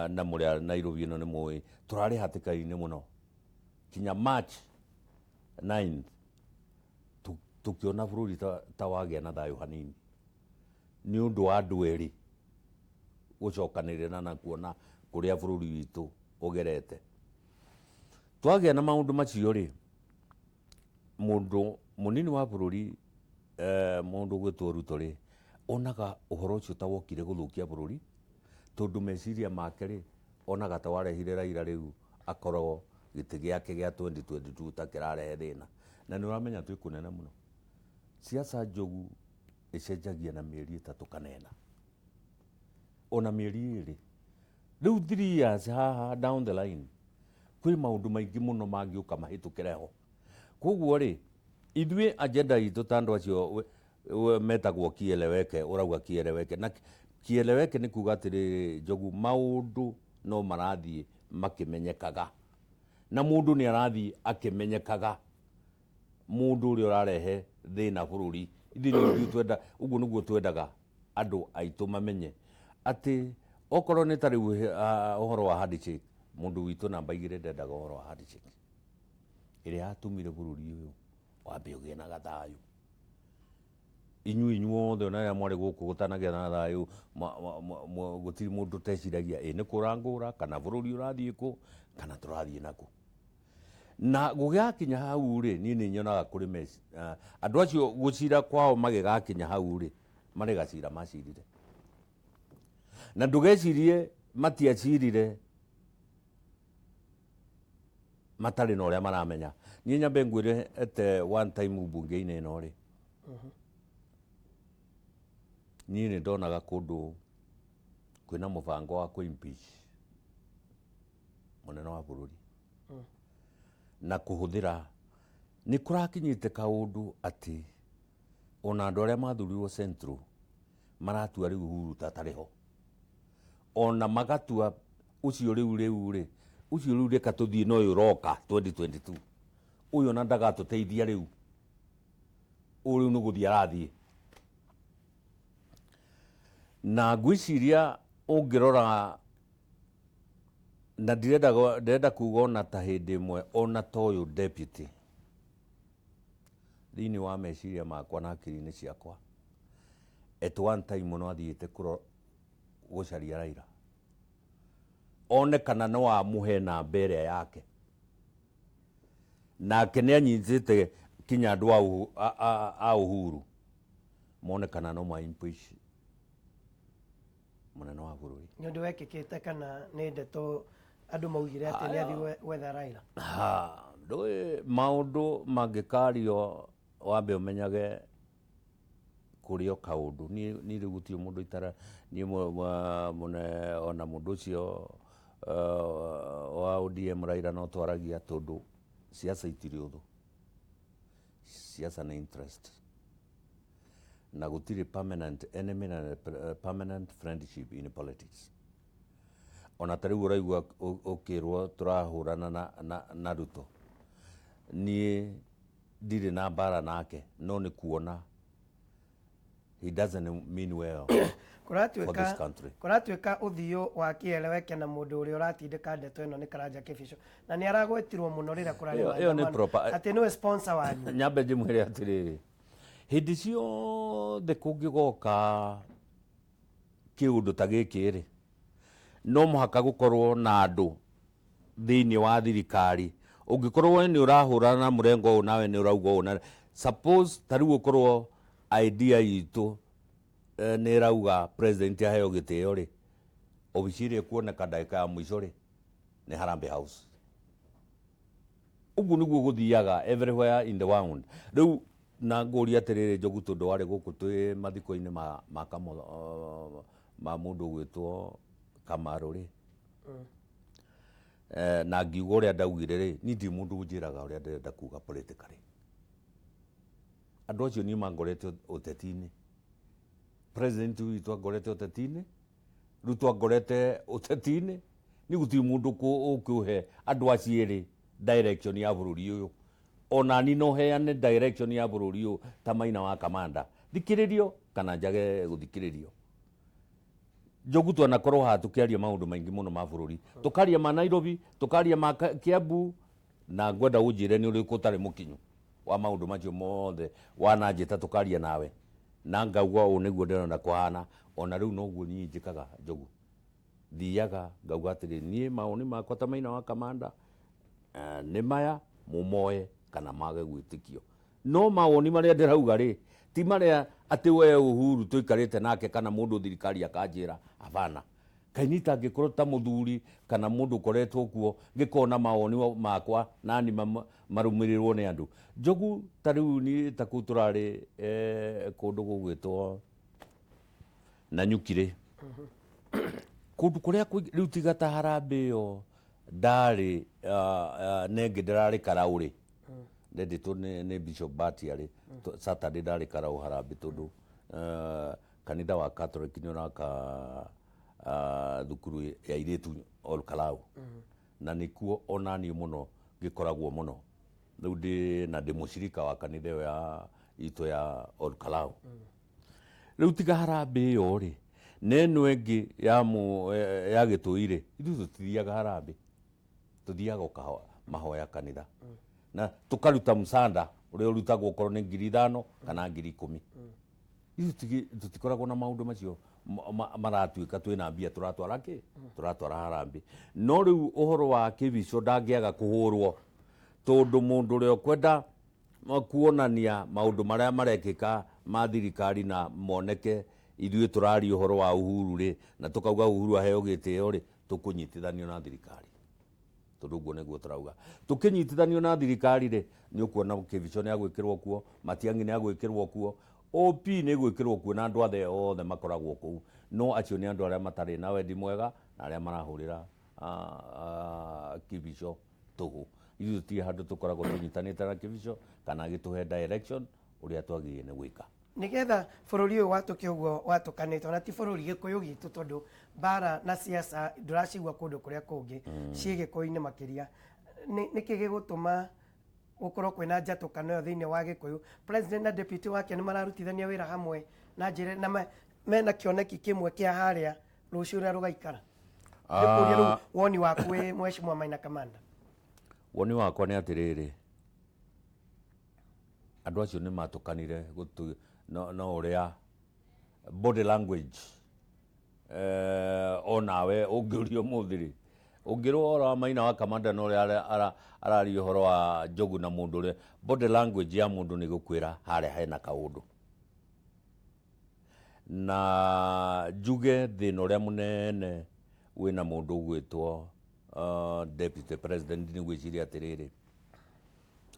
na mũrĩa Nairobi ĩno nĩ mũĩ tũrarĩ hatĩka-inĩ mũno kinya March 9th. Tũkĩona bũrũri ta wagĩa na thayũ hanini nĩ ũndũ wa andũ erĩ gũcokanĩrĩra na kuona kũrĩa bũrũri witũ ũgerete. Twagĩa na maũndũ macio rĩ, mũndũ mũnini wa bũrũri, mũndũ ũgwĩtwo Ruto rĩ, onaga ũhoro ũcio ta wokire gũthũkia bũrũri, tondũ meciria make rĩ, onaga ta warehire Raila rĩu akorwo gĩtĩ gĩake gĩa 2022 ta kĩrarehe thĩna. Na nĩ ũramenya twĩ kũnene mũno. Siasa njogu ĩcenjagia na mĩeri 3 kana 4, ona mĩeri 2. Rĩu 3 years haha down the line kwĩ maũndũ maingĩ mũno mangĩũka mahĩtũkĩre ho. Koguo rĩ, ithuĩ agenda itũ ta andũ acio metagwo kieleweke, ũrauga kieleweke, na kieleweke nĩ kuga atĩrĩrĩ Njogu, maũndũ no marathiĩ makĩmenyekaga, na mũndũ nĩ arathiĩ akĩmenyekaga, mũndũ ũrĩa ũrarehe thĩna bũrũri. Ithuĩ nĩ ithuĩ twenda, ũguo nĩguo twendaga andũ aitũ mamenye atĩ okorwo nĩ ta rĩu ũhoro wa handshake, mũndũ witũ namba 2 ndendaga ũhoro wa handshake ĩrĩa yatũmire bũrũri ũyũ wambe ũgĩe na gathayũ. Inyuĩ inyuothe ona arĩa mwarĩ gũkũ gũtanagĩa na thayũ, gũtirĩ mũndũ ũteciragia ĩ nĩ kũrangũra kana bũrũri ũrathiĩ kũ kana tũrathiĩ nakũ. Na gũgĩgakinya hau rĩ, niĩ nĩ nyonaga kũrĩ andũ acio gũcira kwao magĩgakinya hau rĩ, marĩ gacira macirire. Na ndũgecirie matiacirire matarĩ na ũrĩa maramenya. Niĩ nyambe ngwĩre ete one time mbunge-inĩ ĩno rĩ, niĩ nĩ ndonaga kũndũ kwĩna mũbango wa kũ-impeach mũnene wa bũrũri na kũhũthĩra. Nĩ kũrakinyĩte kaũndũ atĩ ona andũ arĩa mathurirwo Central maratua rĩu Uhuru ta atarĩ ho, ona magatua ũcio rĩu rĩu rĩ, ũcio rĩu reka tũthiĩ na ũyũ ũroka 2022, ũyũ ona ndagatũteithia rĩu, ũyũ rĩu nĩ gũthiĩ arathiĩ. Na ngwĩciria ũngĩrora, na ndirenda kuga ona ta hĩndĩ ĩmwe ona ta ũyũ deputy thĩinĩ wa meciria makwa na akiri-inĩ ciakwa, at one time mũno athiĩte gũcaria Raila one kana no amũhe namba ĩrĩa yake, nake nĩ anyitĩte kinya andũ a Uhuru mone kana no ma impeach mũnene wa bũrũri. Nĩ ũndũ wekĩkĩte kana nĩ ndeto andũ maugire atĩ nĩ athiĩ gwetha Raila? Ha, ndũĩ maũndũ mangĩkario wambe ũmenyage kũrĩ o kaũndũ. Niĩ rĩu gũtirĩ mũndũ itara niĩ mũne ona mũndũ ũcio wa ODM Raila no twaragia, tondũ siasa itirĩ ũthũ, siasa nĩ interest, na gũtirĩ permanent enemy na permanent friendship in politics. Ona ta rĩu ũraigua ũkĩrwo tũrahũrana na Ruto, niĩ ndirĩ na mbara nake, no nĩ kuona he doesn't mean well for this country. Kũratuĩka ũthiũ wa kieleweke na mũndũ ũrĩa ũratindĩka ndeto ĩno nĩ Karanja Kĩbico, na nĩ aragwetirwo mũno rĩrĩa kũrarĩ Ĩyo nĩ maandamano proper. Atĩ nĩwe sponsor wanyu. Nyambe njĩmwĩre atĩrĩrĩ, hĩndĩ ciothe kũngĩgoka kĩũndũ ta gĩkĩ rĩ, no mũhaka gũkorwo na andũ thĩinĩ wa thirikari. Ũngĩkorwo we nĩ ũrahũrana na mũrengo ũyũ nawe nĩ ũrauga ũũ, na suppose ta rĩu ũkorwo idea itũ nĩ ĩrauga president aheo gĩtĩo rĩ, obici ĩrĩa ĩkuoneka ndagĩka ya mũico rĩ nĩ Harambee House. Ũguo nĩguo gũthiaga everywhere in the world. Rĩu na ngũria atĩrĩrĩ Njogu, tondũ warĩ gũkũ twĩ mathiko-inĩ ma ma mũndũ ũgwĩtwo Kamaru rĩ, na ngiuga ũrĩa ndaugire rĩ, niĩ ndirĩ mũndũ ũnjĩraga ũrĩa ndĩrenda kuga politically. Andũ acio niĩ mangorete ũteti-inĩ, president witũ angorete ũteti-inĩ, Ruto angorete ũteti-inĩ, niĩ gũtirĩ mũndũ ũkũhe andũ acio erĩ direction ya bũrũri ũyũ. Ona niĩ no heane direction ya bũrũri ũyũ ta Maina wa Kamanda, thikĩrĩrio kana njage gũthikĩrĩrio. Njogu twanakorwo haha tũkĩaria maũndũ maingĩ mũno ma bũrũri, tũkaria ma Nairobi, tũkaria ma Kiambu, na ngwenda ũnjĩre nĩ ũrĩkũ ũtarĩ mũkinyu. Wa maũndũ macio mothe wananjĩta tũkaria nawe na ngauga ũũ nĩguo ndĩrona kũhana. Ona rĩu noguo niĩ njĩkaga, Njogu, thiaga ngauga atĩrĩ, niĩ mawoni makwa ta Maina wa Kamanda nĩ maya, mũmoe kana mage gwĩtĩkio, no mawoni marĩa ndĩrauga rĩ ti marĩa atĩ we Uhuru tũikarĩte nake kana mũndũ thirikari akanjĩra abana kainita. Angĩkorwo ta mũthuri kana mũndũ ũkoretwo kuo ngĩkona mawoni makwa nani marũmĩrĩrwo nĩ andũ, Njogu, ta rĩu niĩ ta kũu tũrarĩ kũndũ gũgwĩtwo Nanyuki rĩ, kũndũ kũrĩa rĩu tiga ta harambĩ ĩyo ndarĩ nengĩ ndĩrarĩ karaũ rĩ, ndendĩtwo nĩ Bishop Batia rĩ, Saturday ndarĩ karaũ harambĩ tondũ kanitha wa Catholic nĩ ũraka thukuru ya airĩtu Ol Kalou, na nĩkuo onaniĩ mũno ngĩkoragwo mũno rĩu ndĩ na ndĩ mũcirika wa kanitha ĩyo ya itũ ya Ol Kalou. Rĩu tiga harambĩ ĩyo rĩ, na ĩno ĩngĩ ya ya gĩtũi rĩ, ithuĩ tũtithiaga harambĩ, tũthiaga ũkahoya mahoya kanitha na tũkaruta msanda ũrĩa ũrutagwo okorwo nĩ 5,000 kana 10,000. Ithuĩ tũtikoragwo na maũndũ macio maratuĩka twĩna mbia tũratwara kĩ tũratwara harambĩ. No rĩu ũhoro wa kĩbico ndangĩaga kũhũrwo tondũ mũndũ ũrĩa ũkwenda kuonania maũndũ marĩa marekĩka ma thirikari na moneke ithuĩ tũraria ũhoro wa Uhuru rĩ, na tũkauga Uhuru aheo gĩtĩo rĩ, tũkũnyitithanio na thirikari tondũ ũguo nĩguo tũrauga. Tũkĩnyitithanio na thirikari rĩ, nĩ ũkuona kĩbico nĩ agwĩkĩrwo kuo, Matiang'i nĩ agwĩkĩrwo kuo, OP nĩ ĩgwĩkĩrwo kuo na andũ othe othe makoragwo kũu. No acio nĩ andũ arĩa matarĩ na wendi mwega na arĩa marahũrĩra kĩbico tũhũ. Ithuĩ tũtirĩ handũ tũkoragwo tũnyitanĩte na kĩbico kana gĩtũhe direction ũrĩa twagĩrĩire nĩ gwĩka. Nigetha bũrũri ũyũ watũke ũguo watũkanĩte, ona ti bũrũri, gĩkũyũ gitũ, tondũ mbara na siasa ndũracigua kũndũ kũrĩa kũngĩ, ciĩ gĩkũyũ-inĩ makĩria. Nĩkĩ gĩgũtũma gũkorwo kwĩna njatũkano ĩyo thĩinĩ wa gĩkũyũ? President na deputy wake nĩ mararutithania wĩra hamwe na njĩra na mena kĩoneki kĩmwe kĩa harĩa rũciũ ũrĩa rũgaikara. Nĩkũria rĩu woni waku wĩ Mheshimiwa Maina Kamanda. Woni wakwa nĩ atĩrĩrĩ, andũ acio nĩ matũkanire gũtu no ũrĩa body language onawe ũngĩũria ũmũthĩ rĩ, ũngĩrwo ũhoro wa Maina wa Kamanda na ũrĩa araria ũhoro wa Njogu na mũndũ ũrĩa body language ya mũndũ nĩ gũkwĩra harĩa hena kaũndũ. Na njuge thĩna ũrĩa mũnene wĩna mũndũ ũgwĩtwo deputy president nĩ gwĩciria atĩrĩrĩ,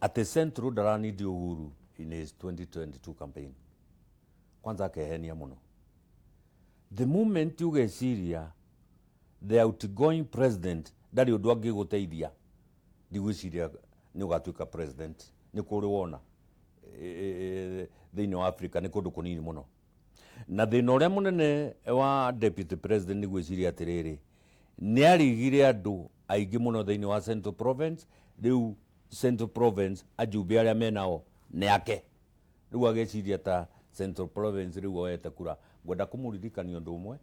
atĩ Central ndaranidi Uhuru in his 2022 campaign. Kwanza akehenia mũno. The moment ũgeciria the outgoing president ndarĩ ũndũ angĩgũteithia, ndigwĩciria nĩ ũgatuĩka president. Nĩ kũrĩ wona thĩinĩ wa Africa nĩ kũndũ kũnini mũno. Na thĩna ũrĩa mũnene wa deputy president nĩ gwĩciria atĩrĩrĩ, nĩ arigire andũ aingĩ mũno thĩinĩ wa Central Province. Rĩu Central Province ajumbe arĩa menao nĩ ake. Rĩu ageciria ta Central Province rĩu oete kura. Ngwenda kũmũririkania ũndũ ũmwe,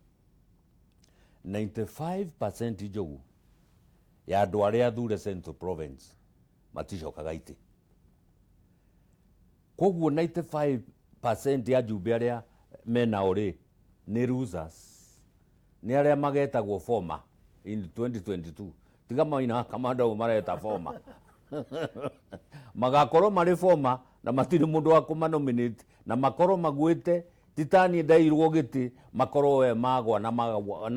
95% Njogu ya andũ arĩa athure Central Province maticokaga itĩ. Koguo 95% ya ajumbe arĩa menao rĩ nĩ losers, nĩ arĩa magetagwo former in 2022. Tiga Maina Kamanda ũguo mareta former, magakorwo marĩ former na matirĩ mũndũ wa kũmanominate na makorwo magwĩte titaniĩ ndairwo gĩtĩ, makorwo we magwa na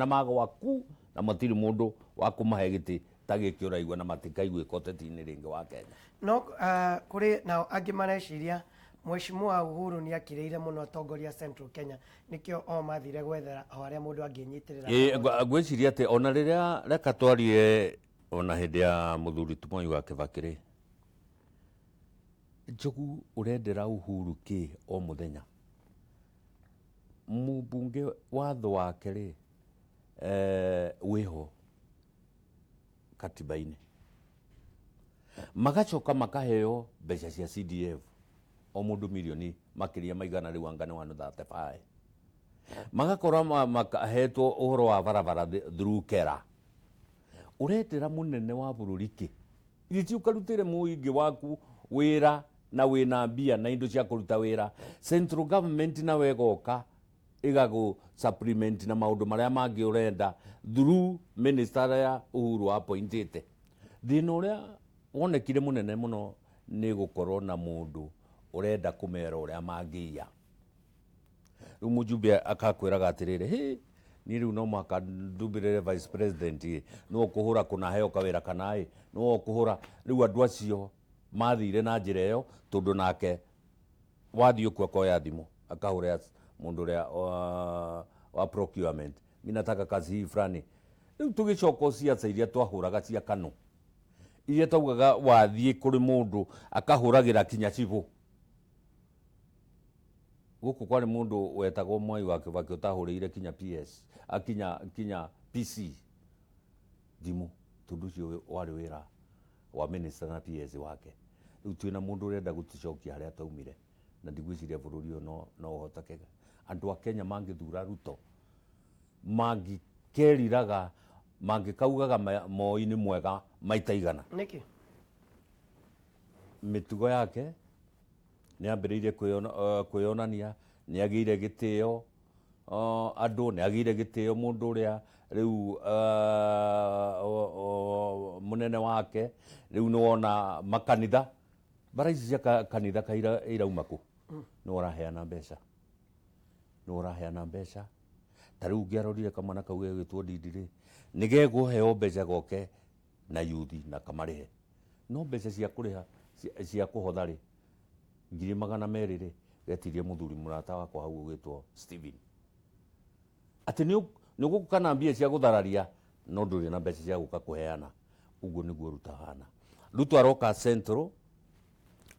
magwa ku na matirĩ mũndũ wa kũmahe gĩtĩ ta gĩkĩ ũraigua na matikaiguĩka ũteti-inĩ rĩngĩ wa Kenya. No kũrĩ nao angĩ mareciria Mheshimiwa Uhuru nĩ akĩrĩire mũno atongoria Central Kenya, nĩkĩo o mathire gwethera o harĩa mũndũ angĩnyitĩrĩra. Ĩ, ngwĩciria atĩ ona rĩrĩa reka twarie ona hĩndĩ ya mũthuri ti Mwai wa Kibaki rĩ, Njogu, ũrendera Uhuru kĩ o mũthenya? Mũmbunge watho wake rĩ wĩho katiba-inĩ, magacoka makaheo mbeca cia CDF o mũndũ mirioni makĩria maigana rĩu anga nĩ 135, magakorwo makahetwo ũhoro wa barabara through KERA. Ũretera mũnene wa bũrũri kĩ? Githĩ ti ũkarutĩre mũingĩ waku wĩra Na wĩna mbia na indo cia kũruta wĩra. Central government nawe ĩgoka ĩgagũ supplement na maũndũ marĩa mangĩ ũrenda through minister arĩa Uhuru appointĩte. Thĩna ũrĩa wonekire mũnene mũno nĩ gũkorwo na mũndũ ũrenda kũmera ũrĩa mangĩiya. Rĩu mũjumbe akakwĩraga atĩrĩrĩ, hĩ, niĩ rĩu no mũhaka ndumbĩrĩre vice president ĩ, nĩwe ũkũhũra kũna heo kawĩra kana ĩ, nĩwe ũkũhũra. Rĩu andũ acio mathire na njĩra ĩyo tondũ nake wathiĩ ũkuo akoya thimũ akahũrĩra mũndũ ũrĩa wa procurement, mi nataka kazi hii fulani. Rĩu tũgĩcoka ciaca iria twahũraga cia KANU, iria twaugaga wathiĩ kũrĩ mũndũ akahũragĩra kinya cibũ. Gũkũ kwarĩ mũndũ wetagwo Mwai wa Kibaki ũtahũrĩire kinya PS, kinya PC thimũ, tondũ ũcio warĩ wĩra wa minister na PS wake. Rĩu twĩna mũndũ ũrenda gũtũcokia harĩa twaumire, na ndigwĩciria bũrũri ũyũ no ũhoteke. Andũ a Kenya mangĩthura Ruto, mangĩkeriraga, mangĩkaugaga Moi nĩ mwega maita 100. Nĩkĩ? Mĩtugo yake nĩ ambĩrĩirie kwĩyonania, nĩ agĩire gĩtĩo andũ, nĩ agĩire gĩtĩo mũndũ ũrĩa rĩu mũnene wake. Rĩu nĩ wona makanitha, bara ici cia kanitha kaira irauma kũ? Nĩ ũraheana mbeca, nĩ ũraheana mbeca. Ta rĩu ũngĩarorire kamwana kau gegwĩtwo Ndindi rĩ, nĩ gegũheo mbeca goke na yuthi na kamarĩhe, no mbeca cia kũrĩha cia kũhotha rĩ, 200,000 rĩ, getirie mũthuri mũrata wakwa hau ũgwĩtwo Steven, atĩ nĩ ũgũka na mbia cia gũthararia no ndũrĩ na mbeca cia gũka kũheana. Ũguo nĩguo Ruto ahana. Ruto aroka Central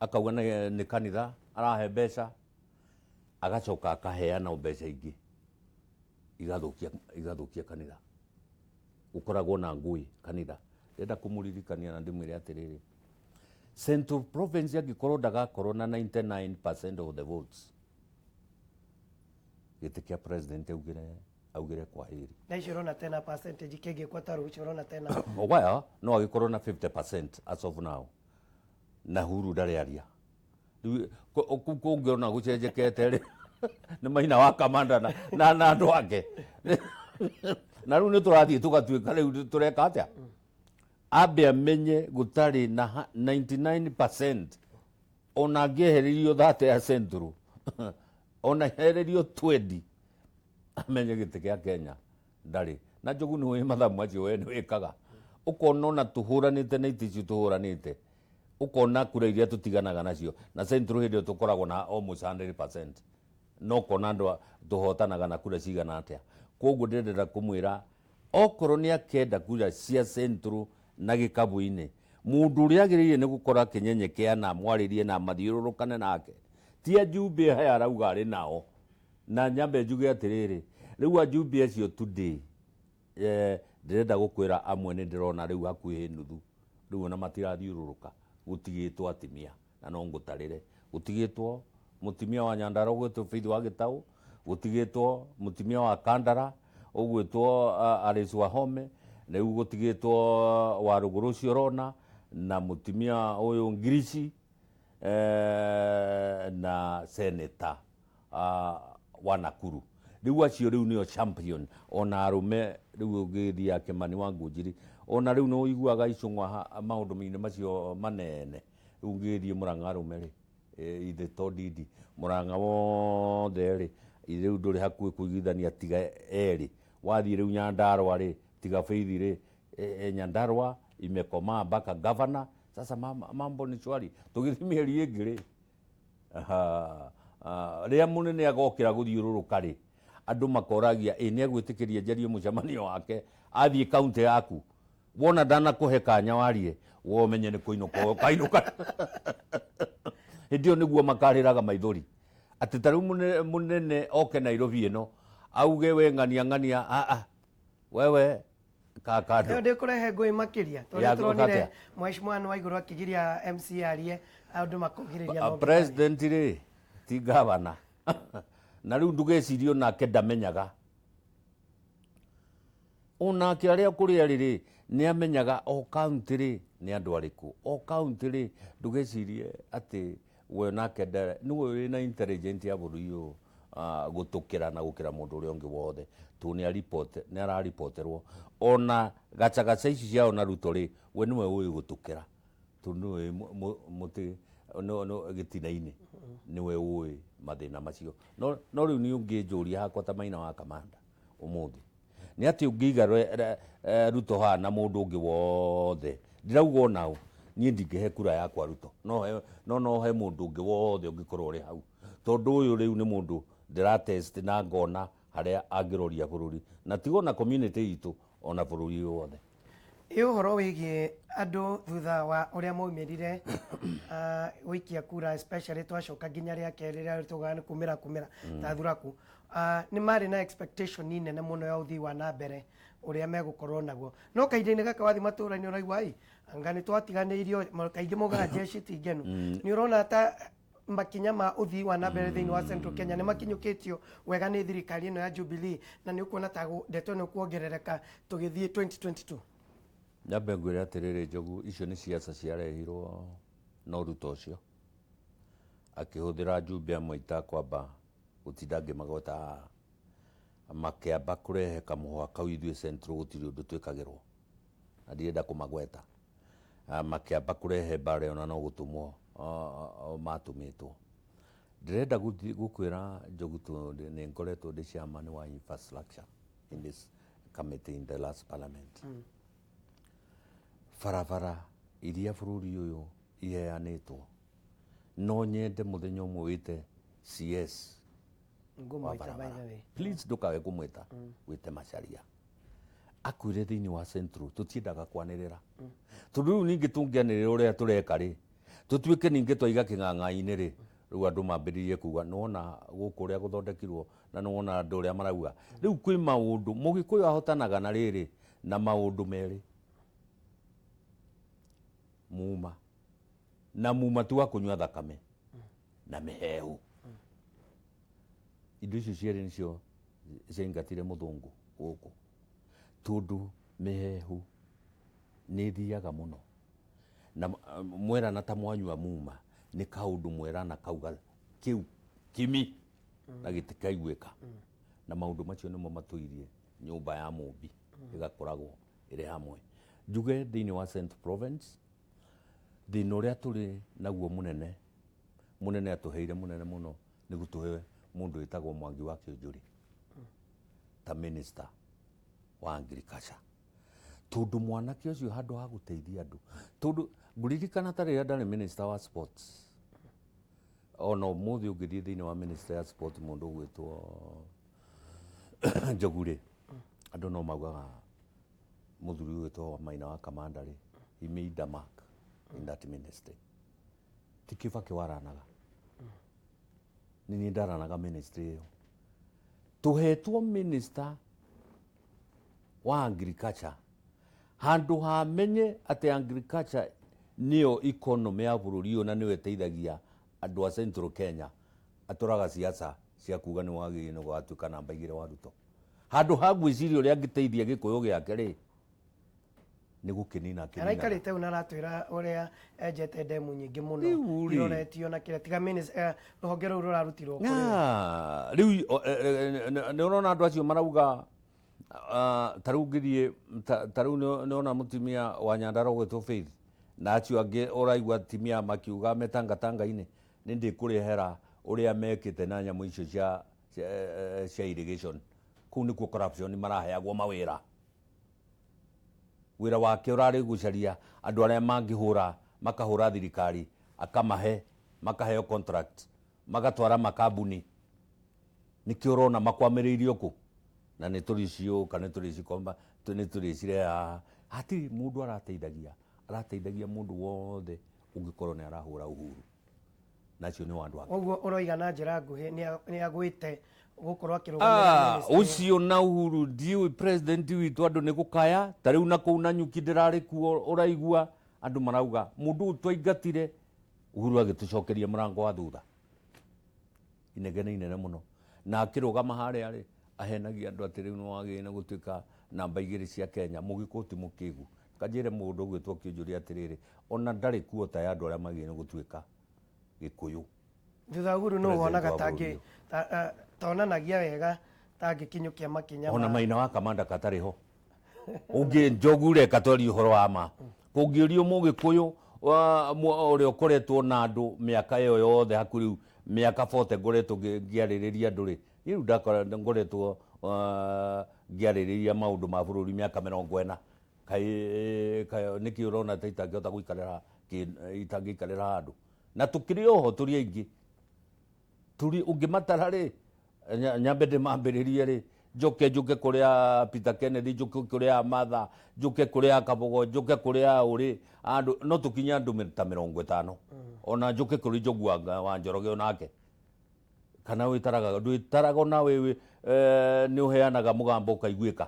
akauga nĩ kanitha arahe mbeca, agacoka akaheana mbeca ingĩ igathũkia kanitha. Gũkoragwo na ngũĩ kanitha. Ndĩrenda kũmũririkania na ndĩmwĩre atĩrĩrĩ, Central Province angĩkorwo ndagakorwo na 99% of the votes, gĩtĩ kĩa president augire kwaheri. Na icio ũrona tena percentage kĩngĩkwo ta rũciũ ũrona tena Ogaya no agĩkorwo na 50% as of now, na Uhuru ndarĩ aria. Rĩu kũu kũngĩona gũcenjekete rĩ, nĩ Maina wa Kamanda na andũ ake. Na rĩu nĩ tũrathiĩ tũgatuĩka rĩu tũreka atĩa? Ambe amenye gũtarĩ na 99%, ona angĩehererio 30 ya Central, ona ehererio 20, amenye gĩtĩ kĩa Kenya ndarĩ. Na Njogu nĩ ũĩ mathabu macio we nĩ wĩkaga, ũkona ona tũhũranĩte na itĩ icio tũhũranĩte, ũkona kura iria tũtiganaga nacio na Central hĩndĩ ĩyo tũkoragwo na almost 100%, no ũkona andũ tũhotanaga na kura cigana atĩa. Koguo ndĩrenda kũmwĩra okorwo nĩ akenda kura cia Central na gĩkabũ-inĩ, mũndũ ũrĩa agĩrĩire nĩ gũkorwo akĩnyenyekea na amwarĩrie na mathiũrũrũkane nake, ti ajumbe aya arauga arĩ nao. Na nyambe njuge atĩrĩrĩ, rĩu ajumbe acio today, ndĩrenda gũkwĩra amwe nĩ ndĩrona rĩu hakuhĩ nuthu, rĩu ona matirathiũrũrũka, gũtigĩtwo atimia, na no ngũtarĩre, gũtigĩtwo mũtumia wa Nyandarua ũgwĩtwo Faith wa Gĩtaũ, gũtigĩtwo mũtumia wa Kandara ũgwĩtwo Alice Wahome, rĩu gũtigĩtwo wa Rũgũrũ ũcio ũrona, na mũtumia ũyũ Ngirici, na seneta wa Nakuru. Rĩu acio rĩu nĩo champion. Ona arũme rĩu ũngĩthiĩ Kĩmani wa Ngũnjiri, ona rĩu nĩ ũiguaga icũng'wa maũndũ-inĩ macio manene. Rĩu ũngĩthiĩ Mũrang'a arũme rĩ, ithe to Ndindi, Mũrang'a wothe rĩ, rĩu ndũrĩ hakuhĩ kũiguithania tiga erĩ. Wathiĩ rĩu Nyandarua rĩ, tiga Faith rĩ, Nyandarua imekomaa mpaka governor. Sasa mambo ni shwari. Tũgĩthiĩ mĩeri ĩngĩ rĩ, rĩrĩa mũnene agokĩra gũthiũrũrũka rĩ, andũ makoragia ĩ nĩ egwĩtĩkĩria njarie mũcemanio wake athiĩ kaunti yaku, wona ndanakũhe kanya warie, we ũmenye nĩ kũinũka ũkainũka. Hĩndĩ ĩyo nĩguo makarĩraga maithori atĩ ta rĩu mũnene oke Nairobi ĩno auge we ng'ania ng'ania, a a wewe kakando. Ĩyo ndĩkũrehe ngũĩ makĩria tondũ Ya, tũronire gũka atĩa? Mheshimiwa wa Igũrũ akĩgiria MC arie, andũ makugĩrĩria maũndũ. President rĩ ti gavana, na rĩu ndũgecirie onake ndamenyaga, onake arĩa kũrĩa rĩ nĩ amenyaga o county rĩ nĩ andũ arĩkũ, o county rĩ ndũgecirie atĩ We nake nĩwe wĩna intelligent ya bũrũri ũyũ, gũtũkĩra na gũkĩra mũndũ ũrĩa ũngĩ wothe, tondũ nĩ araripoterwo ona gacagaca ici ciao na Ruto rĩ, we nĩwe ũĩ gũtũkĩra, tondũ nĩwe mũtĩ gĩtina-inĩ, nĩwe ũĩ mathĩna macio. No rĩu nĩ ũngĩnjũria hakwa ta Maina wa Kamanda ũmũthĩ nĩ atĩ ũngĩiga Ruto haha na mũndũ ũngĩ wothe, ndirauga onao niĩ ndingĩhe kura yakwa Ruto, no he mũndũ ũngĩ wothe ũngĩkorwo ũrĩ hau, tondũ ũyũ rĩu nĩ mũndũ ndĩratest na ngona harĩa angĩroria bũrũri, na tigo na community itũ, ona bũrũri ũyũ wothe. Ĩ ũhoro wĩgiĩ andũ thutha wa ũrĩa maumĩrire gũikia kura, especially twacoka nginya rĩa kerĩ rĩrĩa tugaga nĩ kumĩra kumĩra ta thuraku, nĩ marĩ na expectation nene mũno ya ũthii wa na mbere ũrĩa megũkorwo naguo, no kahinda-inĩ gaka wathiĩ matũũra-inĩ ũraigua ĩ anga nĩ twatiganĩirio. Kaingĩ maugaga jeshi ti ngenu. Nĩ ũrona ta makinya ma ũthii wa na mbere thĩinĩ wa Central Kenya nĩ makinyũkĩtio wega nĩ thirikari ĩno ya Jubilee, na nĩ ũkuona ta ndeto ĩno kuongerereka tũgĩthiĩ 2022? Nyambe ngwĩre atĩrĩrĩ, Njogu, icio nĩ ciaca ciarehirwo no Ruto ũcio akĩhũthĩra njumbe amwe itakwamba gũtinda ngĩmagweta haha, makĩamba kũrehe kamũhwa kau ithuĩ Central gũtirĩ ũndũ twĩkagĩrwo, na ndirenda kũmagweta. Makĩamba kũrehe mbara ona no gũtũmwo matũmĩtwo. Ndĩrenda gũkwĩra Njogu, tondũ nĩ ngoretwo ndĩ chairman wa infrastructure in this committee in the last parliament. Barabara iria bũrũri ũyũ iheanĩtwo, no nyende mũthenya ũmwe wĩte CS wa Ngũmwĩta by barabara. the way. Please ndũkage kũmwĩta, wĩte Macharia akwĩre thĩinĩ wa Central tũtiendaga kwanĩrĩra, tondũ rĩu ningĩ tũngĩanĩrĩra ũrĩa tũreka rĩ, tũtuĩke ningĩ twaiga kĩng'ang'a-inĩ rĩ, rĩu andũ mambĩrĩrie kuga nĩwona gũkũ ũrĩa gũthondekirwo na nĩwona andũ ũrĩa marauga. Rĩu kwĩ maũndũ Mũgĩkũyũ ahotanaga na rĩrĩ na maũndũ merĩ, muma na muma ti wa kũnyua thakame na mĩhehu. Indo icio cierĩ nĩcio ciaingatire mũthũngũ gũkũ, tondũ mĩhehu nĩ ĩthiaga mũno na mwerana ta mwanyua muma nĩ kaũndũ mwerana kauga kĩu kimi na gĩtikaiguĩka, na maũndũ macio nĩmo matũirie nyũmba ya mũmbi ĩgakoragwo ĩrĩ hamwe. Njuge thĩinĩ wa Central Province thĩna ũrĩa tũrĩ naguo mũnene mũnene atũheire mũnene mũno nĩ gũtũhe mũndũ wĩtagwo Mwangi wa Kĩũnjũri ta minister wa agriculture, tondũ mwanake ũcio handũ ha gũteithia andũ, tondũ ngũririkana ta rĩrĩa ndarĩ minister wa sports, ona ũmũthĩ ũngĩthiĩ thĩinĩ wa minister ya sport mũndũ ũgwĩtwo Njogu rĩ, andũ no maugaga mũthuri ũgwĩtwo Maina wa Kamanda rĩ, he made a mark in that ministry. Ti Kibaki waranaga, nĩ niĩ ndaranaga ministry ĩyo. Tũhetwo minister wa agriculture handũ ha menye atĩ agriculture nĩyo economy ya bũrũri ũyũ na nĩyo ĩteithagia andũ a Central Kenya, atũraga siasa cia kuga nĩ wagĩrĩire nĩ gũgatuĩka namba 2 wa Ruto, handũ ha gwĩciria ũrĩa angĩteithia gĩkũyũ gĩake rĩ, nĩ gũkĩnina akĩninaga. Araikarĩte u na aratwĩra ũrĩa enjete ndemu nyingĩ mũno Rĩu rĩ. iroretio na kĩrĩa tiga rũhonge rũu rũrarutirwo kũrĩ we. Rĩu nĩ ũrona andũ acio marauga, ta rĩu ngĩthiĩ ta rĩu nĩ ona mũtumia wa Nyandarua ũgwĩtwo Faith na acio angĩ ũraigua atumia makiuga metangatanga-inĩ, nĩ ndĩkũrehera ũrĩa mekĩte na nyamũ icio cia irrigation. Kũu nĩkuo corruption maraheagwo mawĩra. Wĩra wake ũrarĩ gũcaria andũ arĩa mangĩhũra, makahũra thirikari, akamahe, makaheo contract, magatwara makambuni. Nĩkĩo ũrona makwamĩrĩirio kũ na nĩ tũrĩciũka, nĩ tũrĩcikomba, nĩ tũrĩcireha haha. Hatirĩ mũndũ arateithagia, arateithagia mũndũ wothe ũngĩkorwo nĩ arahũra Uhuru, na acio nĩ andũ ake. Ũguo ũroiga na njĩra nguhĩ nĩ agwĩte gũkorwo akĩrũgamĩrĩra ministry. Ũcio na Uhuru ndiũĩ president witũ andũ nĩ gũkaya ta rĩu na kũu Nanyuki ndĩrarĩ kuo, ũraigua andũ marauga mũndũ ũyũ twaingatire Uhuru agĩtũcokeria mũrango wa thutha, inegene inene mũno, na akĩrũgama harĩa rĩ ahenagia andũ atĩ rĩu nĩ wagĩrĩire nĩ gũtuĩka namba 2 cia Kenya. Mũgĩkũyũ ti mũkĩgu, kanjĩre mũndũ ũgwĩtwo Kĩũnjũri atĩrĩrĩ, ona ndarĩ kuota ya andũ arĩa magĩrĩire nĩ gũtuĩka Gĩkũyũ. Thutha Uhuru nũ President wonaga wa tangĩ bũrũri. tonanagia wega tangĩkinyũkia makinya Ona Maina wa Kamanda katarĩ ho ũngĩ Njogu reka twarie ũhoro wa ma kũngĩũrio mũgĩkũyũ ũrĩa ũkoretwo na andũ mĩaka ĩyo yothe hakuhĩ rĩu mĩaka 40 ngoretwo ngĩarĩrĩria andũ rĩ, rĩu ndakora ngoretwo ngĩarĩrĩria maũndũ ma bũrũri mĩaka 40, kaĩ kaĩ nĩkĩ ũrona ta itangĩhota gũikarĩra itangĩikarĩra handũ na tũkĩrĩ oho tũrĩ aingĩ tũrĩ ũngĩmatara rĩ, nyambe ndĩmambĩrĩrie rĩ, njoke njũke kũrĩa Peter Kennedy, njoke kũrĩa Martha, njoke kũrĩa Kabogo, njoke kũrĩa ũrĩ andũ no tũkinye andũ ta 50, ona njoke kũrĩ Njogu wa Njoroge onake kana wĩtaraga ndwĩtaraga ona wĩ nĩ ũheanaga mũgambo ũkaiguĩka.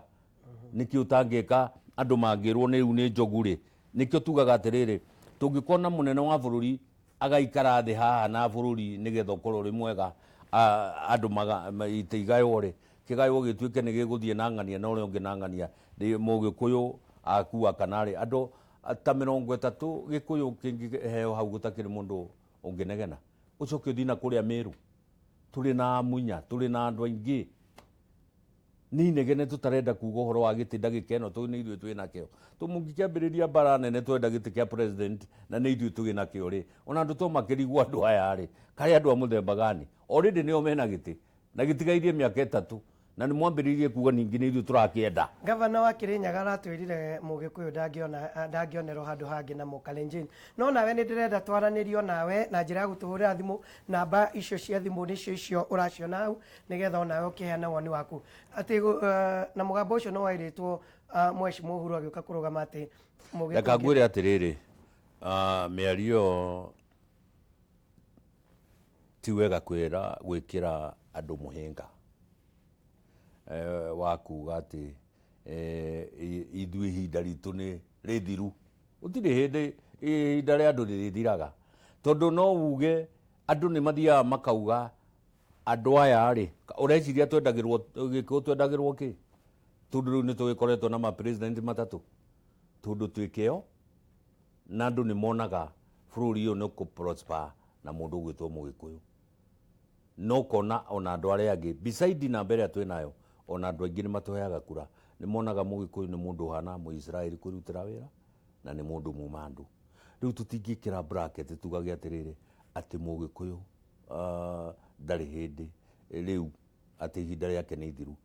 Nĩkĩ ũtangĩka andũ mangĩrwo nĩ rĩu nĩ Njogu rĩ? Nĩkĩo tugaga atĩrĩrĩ, tũngĩkorwo na mũnene wa bũrũri agaikara thĩ haha na bũrũri nĩgetha ũkorwo ũrĩ mwega, andũ itĩ igaywo rĩ, kĩgaywo gĩtuĩke nĩ gĩgũthiĩ na ng'ania na ũrĩa ũngĩ na ng'ania, mũgĩkũyũ akua kana rĩ andũ ta 30 gĩkũyũ kĩngĩheo hau gũtakĩrĩ mũndũ ũngĩnegena. Ũcoke ũthiĩ na kũrĩa Meru, tũrĩ na Amunya, tũrĩ na andũ aingĩ nĩ inegene tũtarenda kuga ũhoro wa gĩtĩ ndagĩka ĩno tondũ nĩ ithuĩ twĩ nakĩo. Tũmũngĩkĩambĩrĩria mbara nene twenda gĩtĩ kĩa president na nĩ ithuĩ tũrĩ nakĩo rĩ, ona andũ to makĩrigwo andũ aya rĩ, karĩ andũ a mũthemba gani? Already nĩo mena gĩtĩ na gĩtigairie mĩaka 3 na nĩ mwambĩrĩirie kuga ningĩ nĩ ithuĩ tũrakĩenda. Gavana wa Kirinyaga aratwĩrire mũgĩkũyũ ndangĩonerwo handũ hangĩ na mũkalenjin. No nawe nĩ ndĩrenda twaranĩrio nawe na njĩra ya gũtũhũrĩra thimũ, namba icio cia thimũ nĩcio icio ũraciona hau, nĩgetha onawe ũkĩheana woni waku atĩ na mũgambo ũcio no wairĩtwo Mheshimiwa Uhuru agĩũka kũrũgama atĩ mũgĩkũyũ. Reka ngwĩre atĩrĩrĩ, mĩario ti wega kwĩra gwĩkĩra andũ mũhĩnga wa kuga atĩ ithuĩ ihinda ritũ nĩ rĩthiru. Gũtirĩ hĩndĩ ihinda rĩa andũ rĩrĩthiraga, tondũ no uge andũ nĩ mathiaga makauga andũ aya rĩ, ũreciria twendagĩrwo gĩkũyũ twendagĩrwo kĩ? Tondũ rĩu nĩ tũgĩkoretwo na ma president matatũ, tondũ twĩ kĩo na andũ nĩ monaga bũrũri ũyũ nĩ ũkũ prosper na mũndũ ũgwĩtwo mũgĩkũyũ. No kona ona andũ arĩa angĩ beside namba ĩrĩa twĩnayo, ona andũ aingĩ nĩ matũheaga kura, nĩ monaga mũgĩkũyũ nĩ mũndũ ũhana mũisraeli kwĩrutĩra wĩra na nĩ mũndũ muma andũ. Rĩu tũtingĩkĩra bracket tugage atĩrĩrĩ atĩ mũgĩkũyũ ndarĩ hĩndĩ rĩu atĩ ihinda rĩake nĩ ithiru.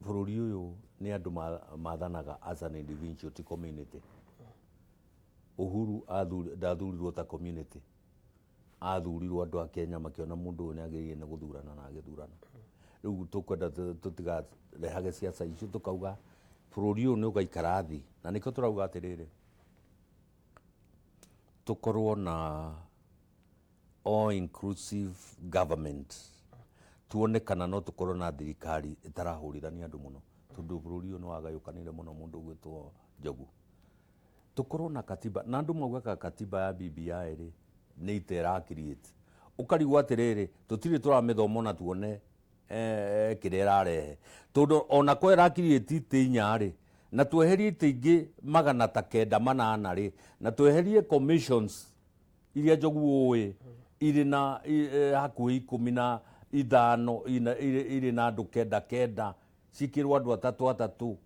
Bũrũri ũyũ nĩ andũ mathanaga as an individual, ti community. Uhuru ndathurirwo ta community, athurirwo andũ a Kenya makĩona mũndũ ũyũ nĩ agĩrĩire nĩ gũthurana na agĩthurana. Rĩu tũkwenda tũtikarehage ciaca icio, tũkauga bũrũri ũyũ nĩ ũgaikara thĩ, na nĩkĩo tũrauga atĩrĩrĩ tũkorwo na all inclusive government, tuone kana no tũkorwo na thirikari ĩtarahũrithania andũ mũno, tondũ bũrũri ũyũ nĩ wagayũkanire mũno mũndũ ũgwĩtwo Njogu. Tũkorwo na katiba, na andũ maugaga katiba ya BBI rĩ nĩ ite ĩra create, ũkarigwo atĩrĩrĩ tũtirĩ tũramĩthoma ona tuone kĩrĩa ĩrarehe, tondũ ona ko ĩra create itĩ inya rĩ, na tweherie itĩ ingĩ 908 rĩ, na tweherie commissions iria Njogu ũĩ irĩ na hakuhĩ 15 irĩ na andũ 9 9, cikĩrwo andũ 3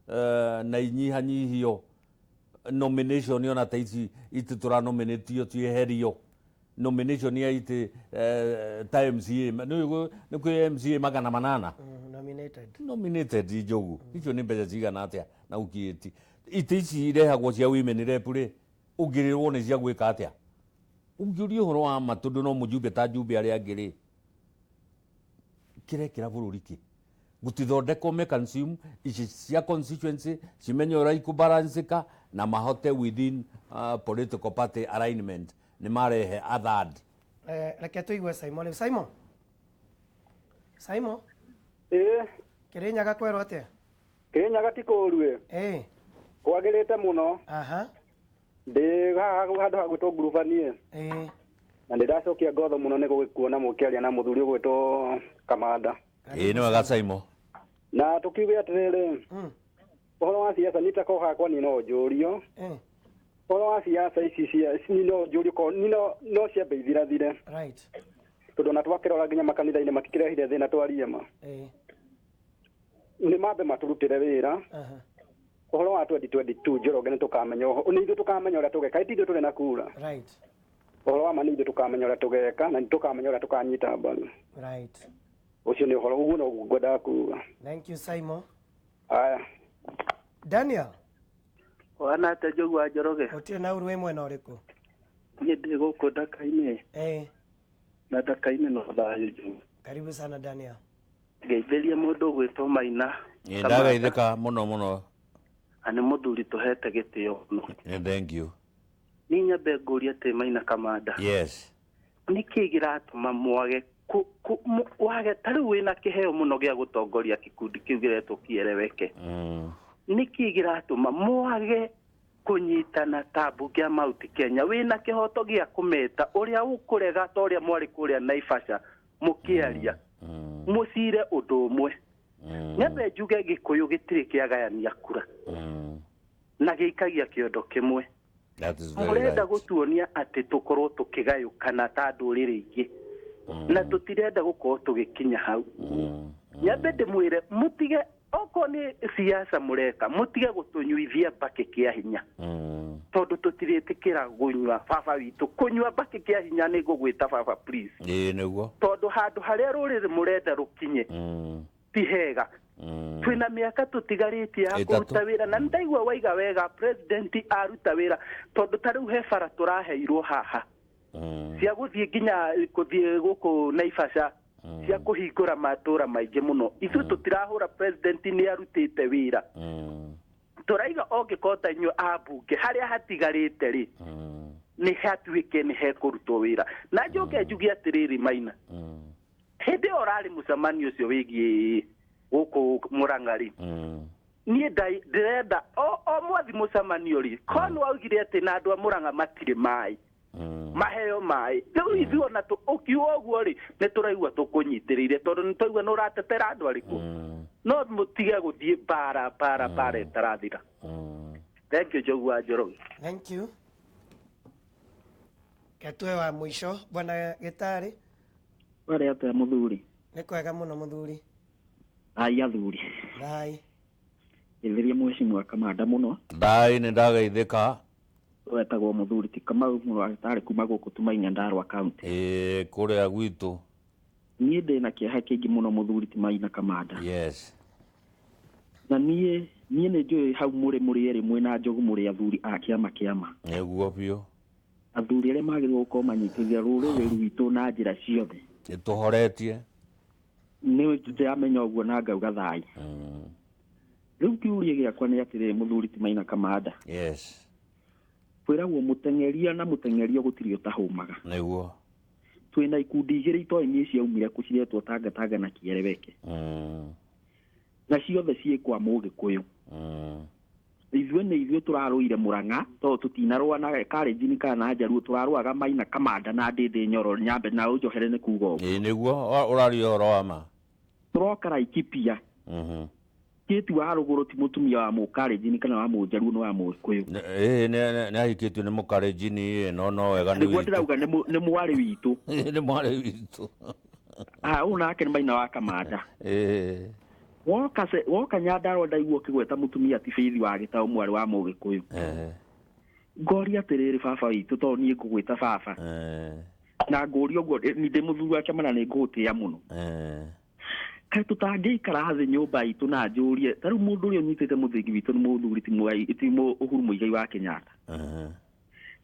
3, na inyihanyihio nomination ona ta ici itĩ tũranominatio cieherio nomination ya itĩ ta MCA nĩ kwĩ MCA 800 Nominated. Nominated Njogu icio nĩ mbeca cigana atĩa? Na ũkiĩti itĩ ici irehagwo cia women rep rĩ, ũngĩrĩrwo nĩ cia gwĩka atĩa? Ũngĩũria ũhoro wa ma, tondũ no mũjumbe ta njumbe arĩa angĩ rĩ, kĩrekĩra bũrũri kĩ gũtithondekwo mechanism ici cia constituency cimenye ũrĩa ikũbalancĩka na mahote within political party alignment nĩ marehe a third. Reke tũigue Simon rĩu. Simon, Simon. Ĩĩ. Kĩrĩnyaga kwerwo atĩa? Kĩrĩnyaga ti kũũru ĩ. Ĩĩ. Kwagĩrĩte mũno. Aha. Ndĩ haha handũ ha gwĩtwo ngurubanie. Ĩĩ. Na ndĩracokia ngotho mũno nĩ gũgĩkuona mũkĩaria na mũthuri ũgwĩtwo Kamanda. Ĩĩ nĩ wega Simon. Na tũkiuge atĩrĩrĩ, ũhoro wa siasa niĩ ta ko hakwa niĩ no njũrio. Ũhoro wa siasa ici cia ni no njũrie ko ni no no ciambe ithirathire. Right. Tondũ ona twakĩrora nginya makanitha-inĩ matikĩrehire thĩna twarie ma. Nĩ mambe matũrutĩre wĩra. Ũhoro wa 2022 Njoroge nĩ tũkamenya nĩ ithuĩ tũkamenya ũrĩa tũgeka, ti ithuĩ tũrĩ na kura. Right. Ũhoro wa ma nĩ ithuĩ tũkamenya ũrĩa tũgeka na nĩ tũkamenya ũrĩa tũkanyita mbaru. Right. Ũcio nĩ ũhoro ũguo noguo ngwendaga kuga. Thank you, Simon. Aya. Daniel. Wana atĩa Njogu wa Njoroge? Gũtirĩ na ũru wĩ mwena ũrĩkũ? Niĩ ndĩ gũkũ Ndaka-inĩ. Na Ndaka-inĩ no thayũ Njogu. Karibu sana Daniel. Ngeithĩria mũndũ ũgwĩtwo Maina. Ndagaithĩka mũno mũno. Na nĩ mũthuri tũhete gĩtĩo mũno. Thank you. Niĩ nyambe ngũrie atĩ Maina Kamanda. Yes. Nĩkĩ kĩratũma mwage wage ta rĩu wĩna kĩheo mũno gĩa gũtongoria gĩkundi kĩu gĩretwo kĩereweke. Nĩkĩ kĩratũma mwage kũnyitana ta mbunge ya Mount Kenya wĩna kĩhoto gĩa kũmeta ũrĩa ũkũrega ta ũrĩa mwarĩ kũrĩa Naivasha mũkĩaria mũcire ũndũ ũmwe. Nyambe njuge Gĩkũyũ gĩtirĩ kĩagayania kura na gĩikagia kĩondo kĩmwe. Mũrenda gũtuonia atĩ tũkorwo tũkĩgayũkana ta ndũrĩrĩ ingĩ na tũtirenda gũkorwo tũgĩkinya hau. Nyambe ndĩmwĩre mũtige okorwo nĩ siasa mũreka mũtige gũtũnyuithia mbakĩ kĩa hinya tondũ tũtirĩtĩkĩra gũnyua baba witũ kũnyua mbakĩ kĩa hinya nĩ ngũgwĩta baba please. Ĩĩ nĩguo. Tondũ handũ harĩa rũrĩrĩ mũrenda rũkinye ti hega. Twĩna mĩaka tũtigarĩtie ya kũruta wĩra na nĩndaigua waiga wega president aruta wĩra tondũ ta rĩu he bara tũraheirwo haha cia gũthiĩ nginya gũthiĩ gũkũ Naivasha cia kũhingũra matũra maingĩ mũno. Ithuĩ tũtirahũra president nĩ arutĩte wĩra. Tũraiga ongĩkorwo ta inyuĩ ambunge harĩa hatigarĩte rĩ nĩ hatuĩke nĩ hekũrutwo wĩra. Na njoke njuge atĩrĩrĩ Maina, hĩndĩ ĩyo ũrarĩ mũcemanio ũcio wĩgiĩ gũkũ Mũrang'a rĩ, niĩ ndĩrenda o mwathi mũcemanio rĩ korwo nĩ waugire atĩ na andũ a Mũrang'a matirĩ maĩ maheo maĩ rĩu ithuĩ ona ũkiuga ũguo rĩ nĩ tũraigua tũkũnyitĩrĩire tondũ nĩ twaigua nĩ ũratetera andũ arĩkũ no mũtige gũthiĩ bara bara bara ĩtarathira. Thank you Njogu wa Njoroge. Thank you. Ketue wa mũico bwana Gĩtarĩ. Warĩ atĩa mũthuri? Nĩ kwega mũno mũthuri. Thai athuri. Thai. Geithĩria mheshimiwa Kamanda mũno. Thai nĩ ndagaithĩka. Wetagwo mũthuri ti Kamau mũragĩtarĩ kuma gũkũ Tumaini Nyandarua County. Ĩĩ kũrĩa gwitũ. Niĩ ndĩna kĩeha kĩingĩ mũno mũthuri ti Maina Kamanda. Yes. Na niĩ nĩ njũĩ hau mũrĩ mũrĩ erĩ mwĩna Njogu mũrĩ athuri a kĩama kĩama. Nĩguo biũ. Athuri arĩa magĩrĩirwo gũkorwo manyitĩrĩire rũrĩrĩ rwitũ na njĩra ciothe. Nĩ tũhoretie. Nĩ ndĩramenya ũguo na ngauga thai. Rĩu kĩũria gĩakwa nĩ atĩrĩrĩ mũthuri ti Maina Kamanda. Yes. Kwĩragwo mũteng'eria na mũteng'erio gũtirĩ ũtahũmaga. Nĩguo. Twĩna ikundi igĩrĩ itoĩ niĩ ciaumire kũ ciretwo Tangatanga na Kĩereweke. Na ciothe ciĩ kwa Mũgĩkũyũ. Ithuĩ nĩ ithuĩ tũrarũire Mũrang'a tondũ tũtinarũa na Kalenjin kana na Njaruo tũrarũaga Maina Kamanda na Ndĩndĩ Nyoro nyambe na ũnjohere nĩ kuga ũguo. Ĩĩ nĩguo ũraria ũhoro wa ma. Tũroka Laikipia. Kĩti wa rũgũrũ ti mũtumia wa Mũkalenjin kana wa Mũnjaruo nĩ wa Mũgĩkũyũ. Ĩĩ nĩ ahikĩtio nĩ Mũkalenjin no no wega nĩ witũ. Nĩguo ndĩrauga nĩ mwarĩ witũ. Nĩ mwarĩ witũ. Ũyũ nake nĩ Maina wa Kamanda. Ĩĩ. Woka Nyandarua ndaigua ũkĩgweta mũtumia ti Faith wa Gĩtaũ mwarĩ wa Mũgĩkũyũ. Ngoria atĩrĩrĩ baba witũ tondũ niĩ ngũgwĩta baba. Na ngũria ũguo ndĩ mũthuri wa kĩama na nĩ ngũgũtĩĩa mũno. Kaĩ tũtangĩikara thĩ nyũmba itũ na njũrie ta rĩu mũndũ ũrĩa ũnyitĩte mũthingi witũ nĩ mũthuri ti Uhuru Muigai wa Kenyatta.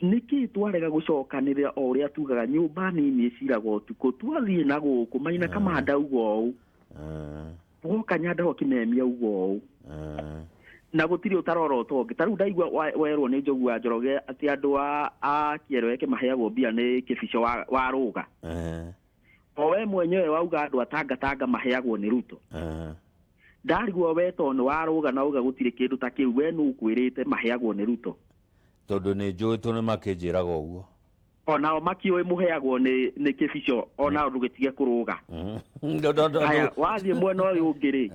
Nĩkĩ twarega gũcokanĩrĩra o ũrĩa tugaga nyũmba nini ĩciraga ũtukũ twathiĩ na gũkũ Maina Kamanda uga ũũ woka Nyandarua kĩmemia uga ũũ na gũtirĩ ũtarora ũngĩ ta rĩu ndaigua werwo nĩ Njogu wa Njoroge atĩ andũ a Kĩereweke maheagwo mbia nĩ Kĩbico wa Rũga. O we mwenyewe wauga andũ a Tangatanga maheagwo nĩ Ruto. Ndarigwo we tondũ nĩ warũga na uga gũtirĩ kĩndũ ta kĩu we nũ ũkwĩrĩte maheagwo nĩ Ruto. Tondũ nĩ njũĩ tondũ nĩmakĩnjĩraga ũguo. Onao makĩũĩ mũheagwo nĩ Kĩbico onao ndũgĩtige kũrũga. Haya wathiĩ mwena ũyũ ũngĩ rĩ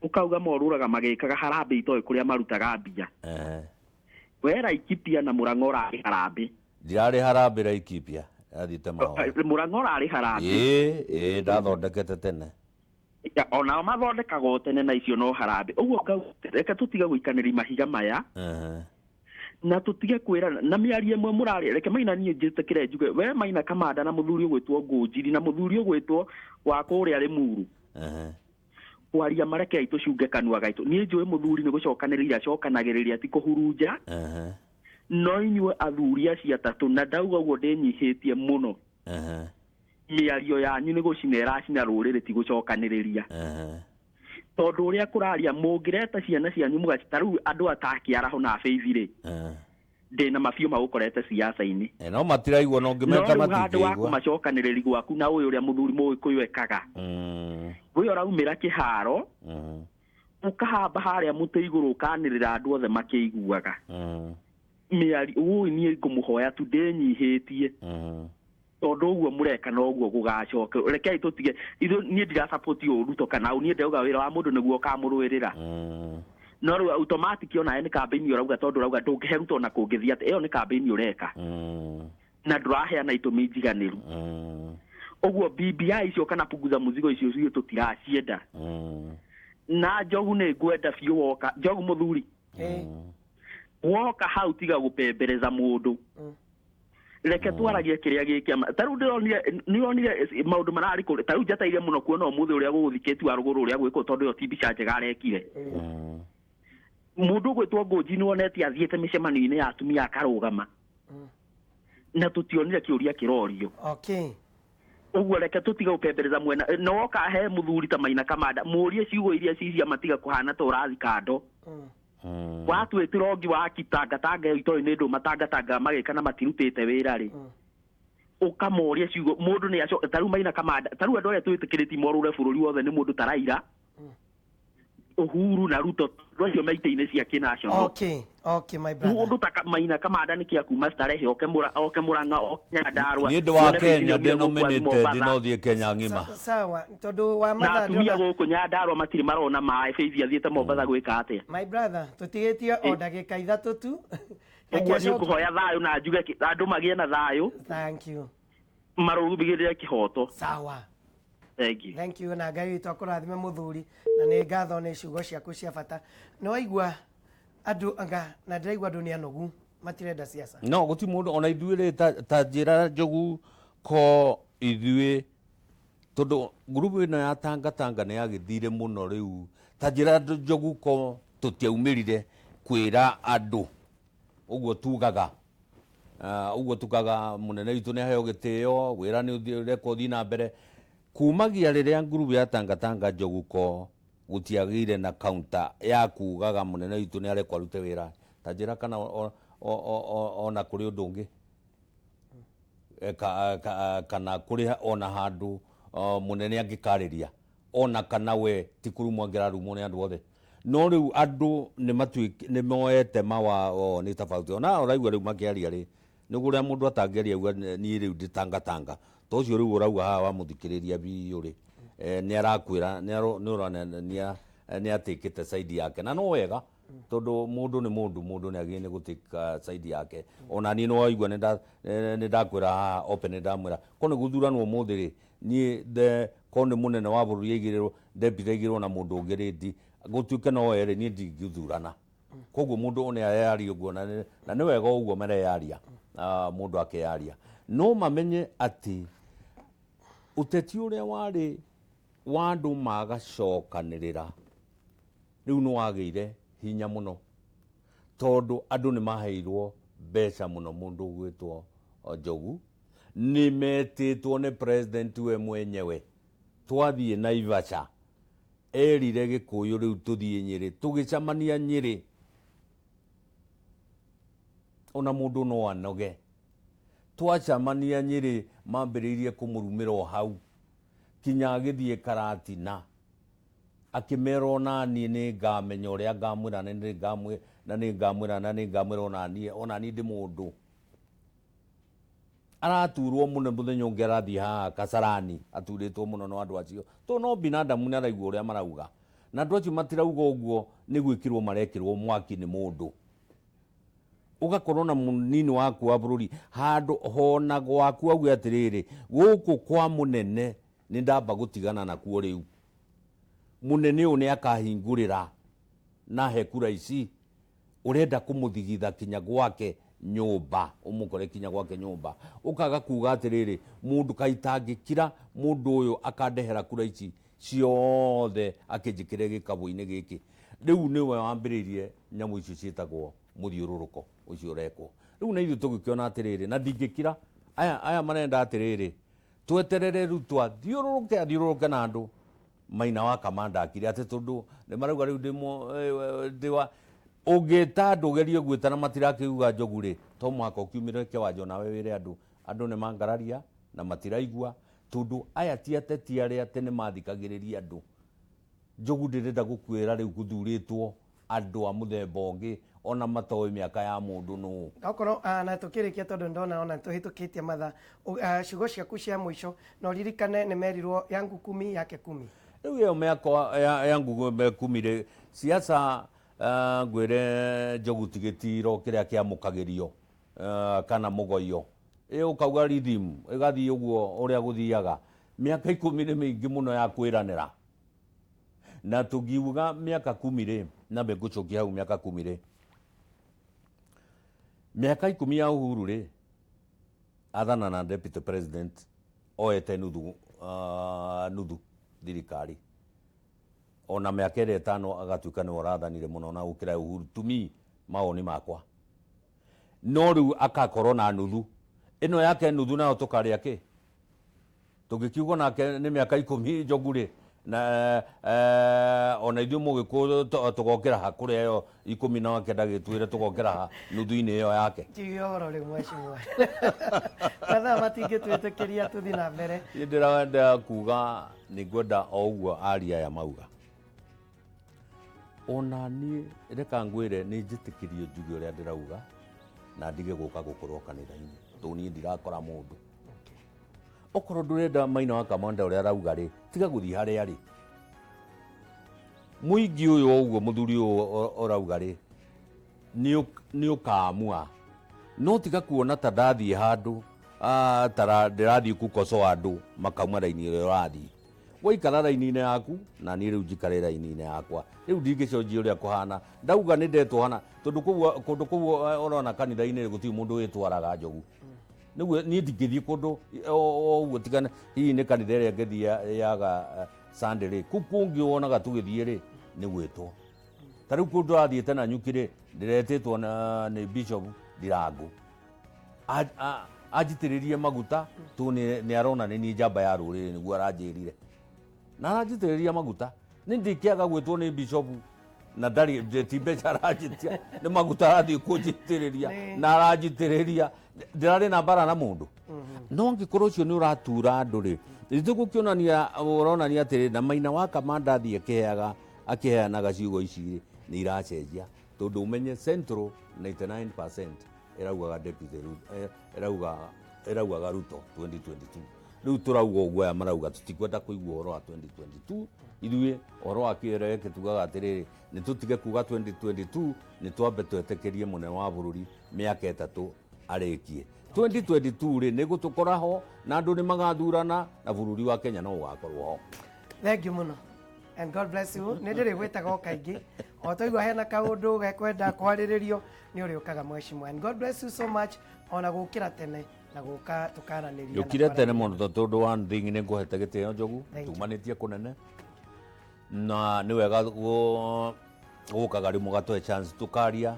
ũkauga morũraga magĩkaga harambee itoĩ kũrĩa marutaga mbia. We Laikipia na Murang'a ũrarĩ harambĩ. Ndirarĩ harambĩ Laikipia, ndathiĩte mahoya. Murang'a ũrarĩ harambĩ. Ĩĩ, ĩĩ, ndathondekete tene. Ya, onao mathondekaga o tene na icio no harambĩ. Ũguo ngauga reke tũtige gũikanĩria mahiga maya. Na tũtige kwĩrana na mĩario ĩmwe mũrarĩa. Reke Maina niĩ njĩtĩkĩre njuge we Maina Kamanda na mũthuri ũgwĩtwo Ngũnjiri na mũthuri ũgwĩtwo wa kũrĩa Rĩmuru. Kwaria marekei tũcunge kanua gaitũ. Niĩ njũĩ mũthuri nĩ gũcokanĩrĩria acokanagĩrĩria ti kũhurunja. No inyuĩ athuri acio atatũ na ndauga ũguo ndĩnyihĩtie mũno. Mĩario yanyu nĩ gũcina ĩracina rũrĩrĩ ti gũcokanĩrĩria. Tondũ ũrĩa kũraria mũngĩreta ciana cianyu mũgaci ta rĩu andũ atakĩaraho na Faith rĩ. Ndĩna mabiũ magũkorete siasa-inĩ. No matiraigua no ngĩmeta No rĩu handũ wa matingĩigua. kũmacokanĩrĩria gwaku na ũyũ ũrĩa mũthuri Mũgĩkũyũ ekaga. We ũraumĩra kĩharo, ũkahamba harĩa mũtĩ igũrũ ũkanĩrĩra andũ othe makĩiguaga. Mĩario ũĩ niĩ ngũmũhoya tu ndĩnyihĩtie. Tondũ ũguo mũreka noguo gũgacoka. Rekei tũtige ithuĩ niĩ ndirasupport ũyũ Ruto kana ũ, niĩ ndauga wĩra wa mũndũ nĩguo ũkamũrũĩrĩra. No rĩu automatic onawe nĩ campaign ũrauga tondũ ũrauga ndũngĩhe Ruto ona kũngĩthiĩ atĩa, ĩyo nĩ campaign ũreka. Na ndũraheana itũmi njiganĩru. Ũguo BBI icio kana punguza mũzigo icio ithuĩ tũtiracienda. Na Njogu nĩ ngwenda biũ woka. Njogu mũthuri. Woka hau tiga gũpembereza mũndũ. Reke twaragie kĩrĩa gĩkĩama. Ta rĩu ndĩronire, nĩũronire maũndũ mararĩ kũrĩ. Ta rĩu njetereire mũno kuona ũmũthĩ ũrĩa gũgũthikĩtio wa rũgũrũ ũrĩa gwĩkwo tondũ ĩyo ti mbica njega arekire. Mũndũ ũgwĩtwo Ngũnji nĩwonete athiĩte mĩcemanio-inĩ ya atumia akarũgama. Na tũtionire kĩũria kĩrorio. Ũguo reke tũtige gũpembereza mwena. Na woka he mũthuri ta Maina Kamanda, mũrie ciugo iria ci cia matiga kũhana ta ũrathi kando. Watuĩtĩra ũngĩ wa kitangatanga ĩyo itoĩ nĩ ndũ matangatanga magĩka na matirutĩte wĩra rĩ. Ũkamoria ciugo mũndũ nĩ aco ta rĩu Maina Kamanda, ta rĩu andũ arĩa twĩtĩkĩrĩtie morũre bũrũri wothe nĩ mũndũ ta Raila, Uhuru na Ruto, andũ acio me itĩ-inĩ cia kĩ-national. Okay, my brother. Mũndũ ta Maina Kamanda nĩ kĩa kuma Starehe oke oke Murang'a oke Nyandarua. Niĩ ndĩ wa Kenya, ndĩ nominated, no thiĩ Kenya ng'ima. Sawa, tondũ wa Na mathaa atumia ndĩrona- gũkũ Nyandarua matirĩ marona maĩ, Faith athiĩte Mombatha gwĩka atĩa? My brother, tũtigĩtie o ndagĩka ithatũ tu. Ũguo niĩ ngũhoya thayũ na njuge andũ magĩe na thayũ. Thank you. Marũmĩrĩre kĩhoto. Sawa. Thank you. Thank you na Ngai witũ akũrathime mũthuri na nĩ ngatho nĩ ciugo ciaku cia bata. Nĩ waigua andũ anga na ndĩraigua andũ nĩ anogu matirenda siasa. No gũti mũndũ ona ithuĩ rĩ ta njĩra Njogu ko ithuĩ tondũ ngurubu ĩno ya tangatanga nĩ yagĩthire mũno rĩu ta njĩra Njogu ko tũtiaumĩrire kwĩra andũ ũguo tugaga. Ũguo tugaga mũnene witũ nĩ aheo gĩtĩo, wĩra nĩ ũrekwo ũthiĩ na mbere. Kumagia rĩrĩa ngurubu ya tangatanga Njogu ko gũtiagĩire na counter ya kugaga mũnene witũ nĩ arekwo arute wĩra ta njĩra kana ona kũrĩ ũndũ ũngĩ. Kana kũrĩ ona handũ mũnene angĩkarĩria ona kana we ti kũrumwo angĩrarumwo nĩ andũ othe. No rĩu andũ nĩ moete mawa o nĩ tofauti. Ona ũraigua rĩu makĩaria rĩ, nĩguo ũrĩa mũndũ atangĩaria auga niĩ rĩu ndĩ tangatanga. To ũcio rĩu ũrauga haha wamũthikĩrĩria biũ rĩ, nĩ arakwĩra, nĩ ũronania nĩ atĩkĩte side yake. Na no wega, tondũ mũndũ nĩ mũndũ, mũndũ nĩ agĩrĩire nĩ gũtĩka side yake. Ona niĩ nĩ waigua nĩ ndakwĩra haha open, nĩ ndamwĩra, ko nĩ gũthuranwo ũmũthĩ rĩ, niĩ ko nĩ mũnene wa bũrũri aigĩrĩrwo, deputy aigĩrĩrwo na mũndũ ũngĩ rĩ, gũtuĩke no erĩ, niĩ ndingĩthurana. Koguo mũndũ nĩ arearia ũguo, na nĩ wega ũguo marearia, mũndũ akearia. No mamenye atĩ ũteti ũrĩa warĩ wa andũ magacokanĩrĩra rĩu nĩ wagĩire hinya mũno, tondũ andũ nĩ maheirwo mbeca mũno. Mũndũ ũgwĩtwo Njogu nĩ metĩtwo nĩ president we mwenyewe. Twathiĩ Naivasha, erire Gĩkũyũ rĩu tũthiĩ Nyĩrĩ, tũgĩcemania Nyĩrĩ. Ona mũndũ no anoge. Twacemania Nyĩrĩ, mambĩrĩirie kũmũrumĩra o hau kinya agĩthiĩ Karatina, akĩmera ona niĩ nĩ ngamenya ũrĩa ngamwĩra, na nĩ ngamwĩra, na nĩ ngamwĩra, na nĩ ngamwĩra ona niĩ ndĩ mũndũ. Araturwo mũno mũthenya ũngĩ arathiĩ haha Kasarani, aturĩtwo mũno no andũ acio, tondũ no binadamu nĩ araigua ũrĩa marauga, na andũ acio matirauga ũguo nĩ gwĩkĩrwo marekĩrwo mwaki nĩ mũndũ. Ũgakorwo na mũnini waku wa bũrũri handũ hona gwaku auge atĩrĩrĩ, gũkũ kwa mũnene nĩ ndamba gũtigana nakuo rĩu. Mũnene ũyũ nĩ akahingũrĩra na he kura ici, ũrenda kũmũthigitha kinya gwake nyũmba, ũmũkore kinya gwake nyũmba, ũkaga kuga atĩrĩrĩ, mũndũ kaitangĩkira mũndũ ũyũ akandehera kura ici ciothe akĩnjĩkĩre gĩkabũ-inĩ gĩkĩ. Rĩu nĩwe wambĩrĩirie nyamũ icio ciĩtagwo mũthiũrũrũko ũcio ũrekwo rĩu. Na ithuĩ tũgĩkĩona atĩrĩrĩ, na ndingĩkira aya marenda atĩrĩrĩ, tweterere Ruto athiũrũrũke, athiũrũrũke na andũ Maina wa Kamanda akire atĩ, tondũ nĩ marauga rĩu ndĩ wa ũngĩta andũ ũgerie gwĩta na matirakĩuga Njogu rĩ, to mũhaka ũkiumĩre kĩwanja nawe wĩre andũ, andũ nĩ mangararia na matiraigua, tondũ aya ti ateti arĩa atĩ nĩ mathikagĩrĩria andũ. Njogu ndĩrenda gũkwĩra rĩu gũthurĩtwo andũ a mũthemba ũngĩ ona matoĩ mĩaka ya mũndũ nũ. Okorwo na tukĩrĩkia, tondũ ndona ona tũhĩtũkĩtie mathaa, ciugo ciaku cia mũico, na ũririkane nĩ merirwo yangu 10 yake 10. Rĩu ĩyo mĩaka yangu 10 rĩ, siasa, ngwĩre Njogu, ti gĩtiro kĩrĩa kĩamũkagĩrio kana mũgoyo ĩ ũkauga rhythm ĩgathiĩ ũguo ũrĩa gũthiaga. Mĩaka 10 nĩ mĩingĩ mũno ya kwĩranĩra, na tũngiuga mĩaka 10 rĩ, nambe ngũcokia hau, mĩaka 10 rĩ, mĩaka 10 ya Uhuru rĩ, athana na deputy president oete nuthu thirikari, ona mĩaka ĩrĩa 5 agatuĩka nĩwe ũrathanire mũno na gũkĩra Uhuru, to me, mawoni makwa. No rĩu akakorwo na nuthu ĩno yake, nuthu nayo tũkarĩa kĩ? Tũngĩkiuga nake nĩ mĩaka 10 Njogu rĩ, na ona ithuĩ mũgĩkũyũ tũgokĩra ha kũrĩa ĩyo 19 gĩtwĩre tũgokĩra ha nuthu-inĩ ĩyo yake? Tuge ũhoro rĩu, mheshimiwa, mathaa matingĩtwĩtĩkĩria tũthiĩ na mbere. Niĩ ndĩrenda kuga nĩ ngwenda o ũguo aria aya mauga, ona niĩ reka ngwĩre nĩ njĩtĩkĩrio njuge ũrĩa ndĩrauga na ndige gũka gũkorwo kanitha-inĩ, tondũ niĩ ndirakora mũndũ. Okorwo ndũrenda Maina wa Kamanda ũrĩa arauga rĩ, tiga gũthiĩ harĩa rĩ mũingĩ ũyũ o ũguo mũthuri ũyũ ũrauga rĩ, nĩ ũkaamua. No tiga kuona ta ndathiĩ handũ ta ndĩrathiĩ kukosoa andũ makauma raini ĩrĩa ũrathiĩ. Waikara raini-inĩ yaku, na niĩ rĩu njikare raini-inĩ yakwa. Rĩu ndingĩcenjia ũrĩa kũhana. Ndauga nĩ ndetwo hana, tondũ kũu kũndũ kũu ũrona kanitha-inĩ gũtirĩ mũndũ wĩtwaraga Njogu. Nĩguo niĩ ndingĩthiĩ kũndũ o ũguo tigana hihi nĩ kanitha ĩrĩa ngĩthiĩ yaga Sunday rĩ, kũu kũngĩ wonaga tũgĩthiĩ rĩ, nĩ gwĩtwo. Ta rĩu kũndũ tũrathiĩte na nyuki rĩ, ndĩretĩtwo na nĩ Bishop Ndirangu anjitĩrĩrie maguta, tu nĩ arona nĩ niĩ njamba ya rũrĩrĩ, nĩguo aranjĩrire na aranjitĩrĩria maguta. Nĩ ndingĩaga gwĩtwo nĩ bishop na ndarĩ ti mbeca aranjĩtia, nĩ maguta arathiĩ kũnjitĩrĩria na aranjitĩrĩria, ndĩrarĩ na mbara na mũndũ. No angĩkorwo ũcio nĩ ũratura andũ rĩ, nĩtũgũkĩonania ũronania atĩrĩ, na Maina wa Kamanda athiĩ akĩheaga akĩheanaga ciugo ici rĩ, nĩ iracenjia, tondũ ũmenye Central 99% ĩraugaga deputy ĩraugaga Ruto 2022. Rĩu tũrauga ũguo, aya marauga tũtikwenda kũigua ũhoro wa 2022. Ithuĩ ũhoro wa kĩrĩa tugaga atĩrĩrĩ, nĩ tũtige kuga 2022, nĩ twambe twetĩkĩrie mũnene wa bũrũri mĩaka 3 arĩkie. 2022 rĩ, nĩ gũtũkora ho na andũ nĩ magathurana na bũrũri wa Kenya no ũgakorwo ho. Thank you mũno and God bless you. Nĩ ndĩrĩgwĩtaga o kaingĩ o twaigua hena kaũndũ gekwenda kwarĩrĩrio, nĩ ũrĩũkaga, mheshimiwa. And God bless you so much, ona gũkĩra tene na gũka tũkaranĩria na Yũkire tene kwaranĩria. Mũno tondũ one thing nĩ ngũhete gĩtĩo, Njogu. Thank you. Tumanĩtie kũnene na nĩ wega gũkaga rĩu mũgatũhe chance tũkaria,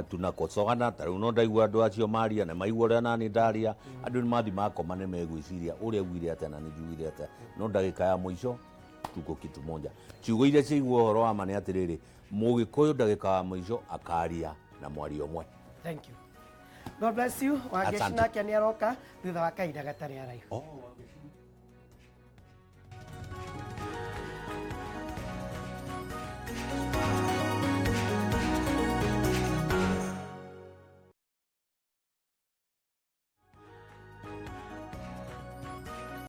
tunakosoana. Ta rĩu no ndaigua andũ acio maria na maigua ũrĩa nani ndaria, andũ nĩ mathi makoma nĩ megwĩciria ũrĩa ugire atĩa na nĩ njugire atĩa. No ndagĩka ya mũico tuko kitu moja, ciugo iria ciaigua ũhoro wa ma nĩ atĩrĩrĩ, Mũgĩkũyũ ndagĩka ya mũico akaria na mwario ũmwe. Thank you, God bless you. Wangeci Asante. nake nĩ aroka thutha wa kahinda gatarĩ araihu. Oh.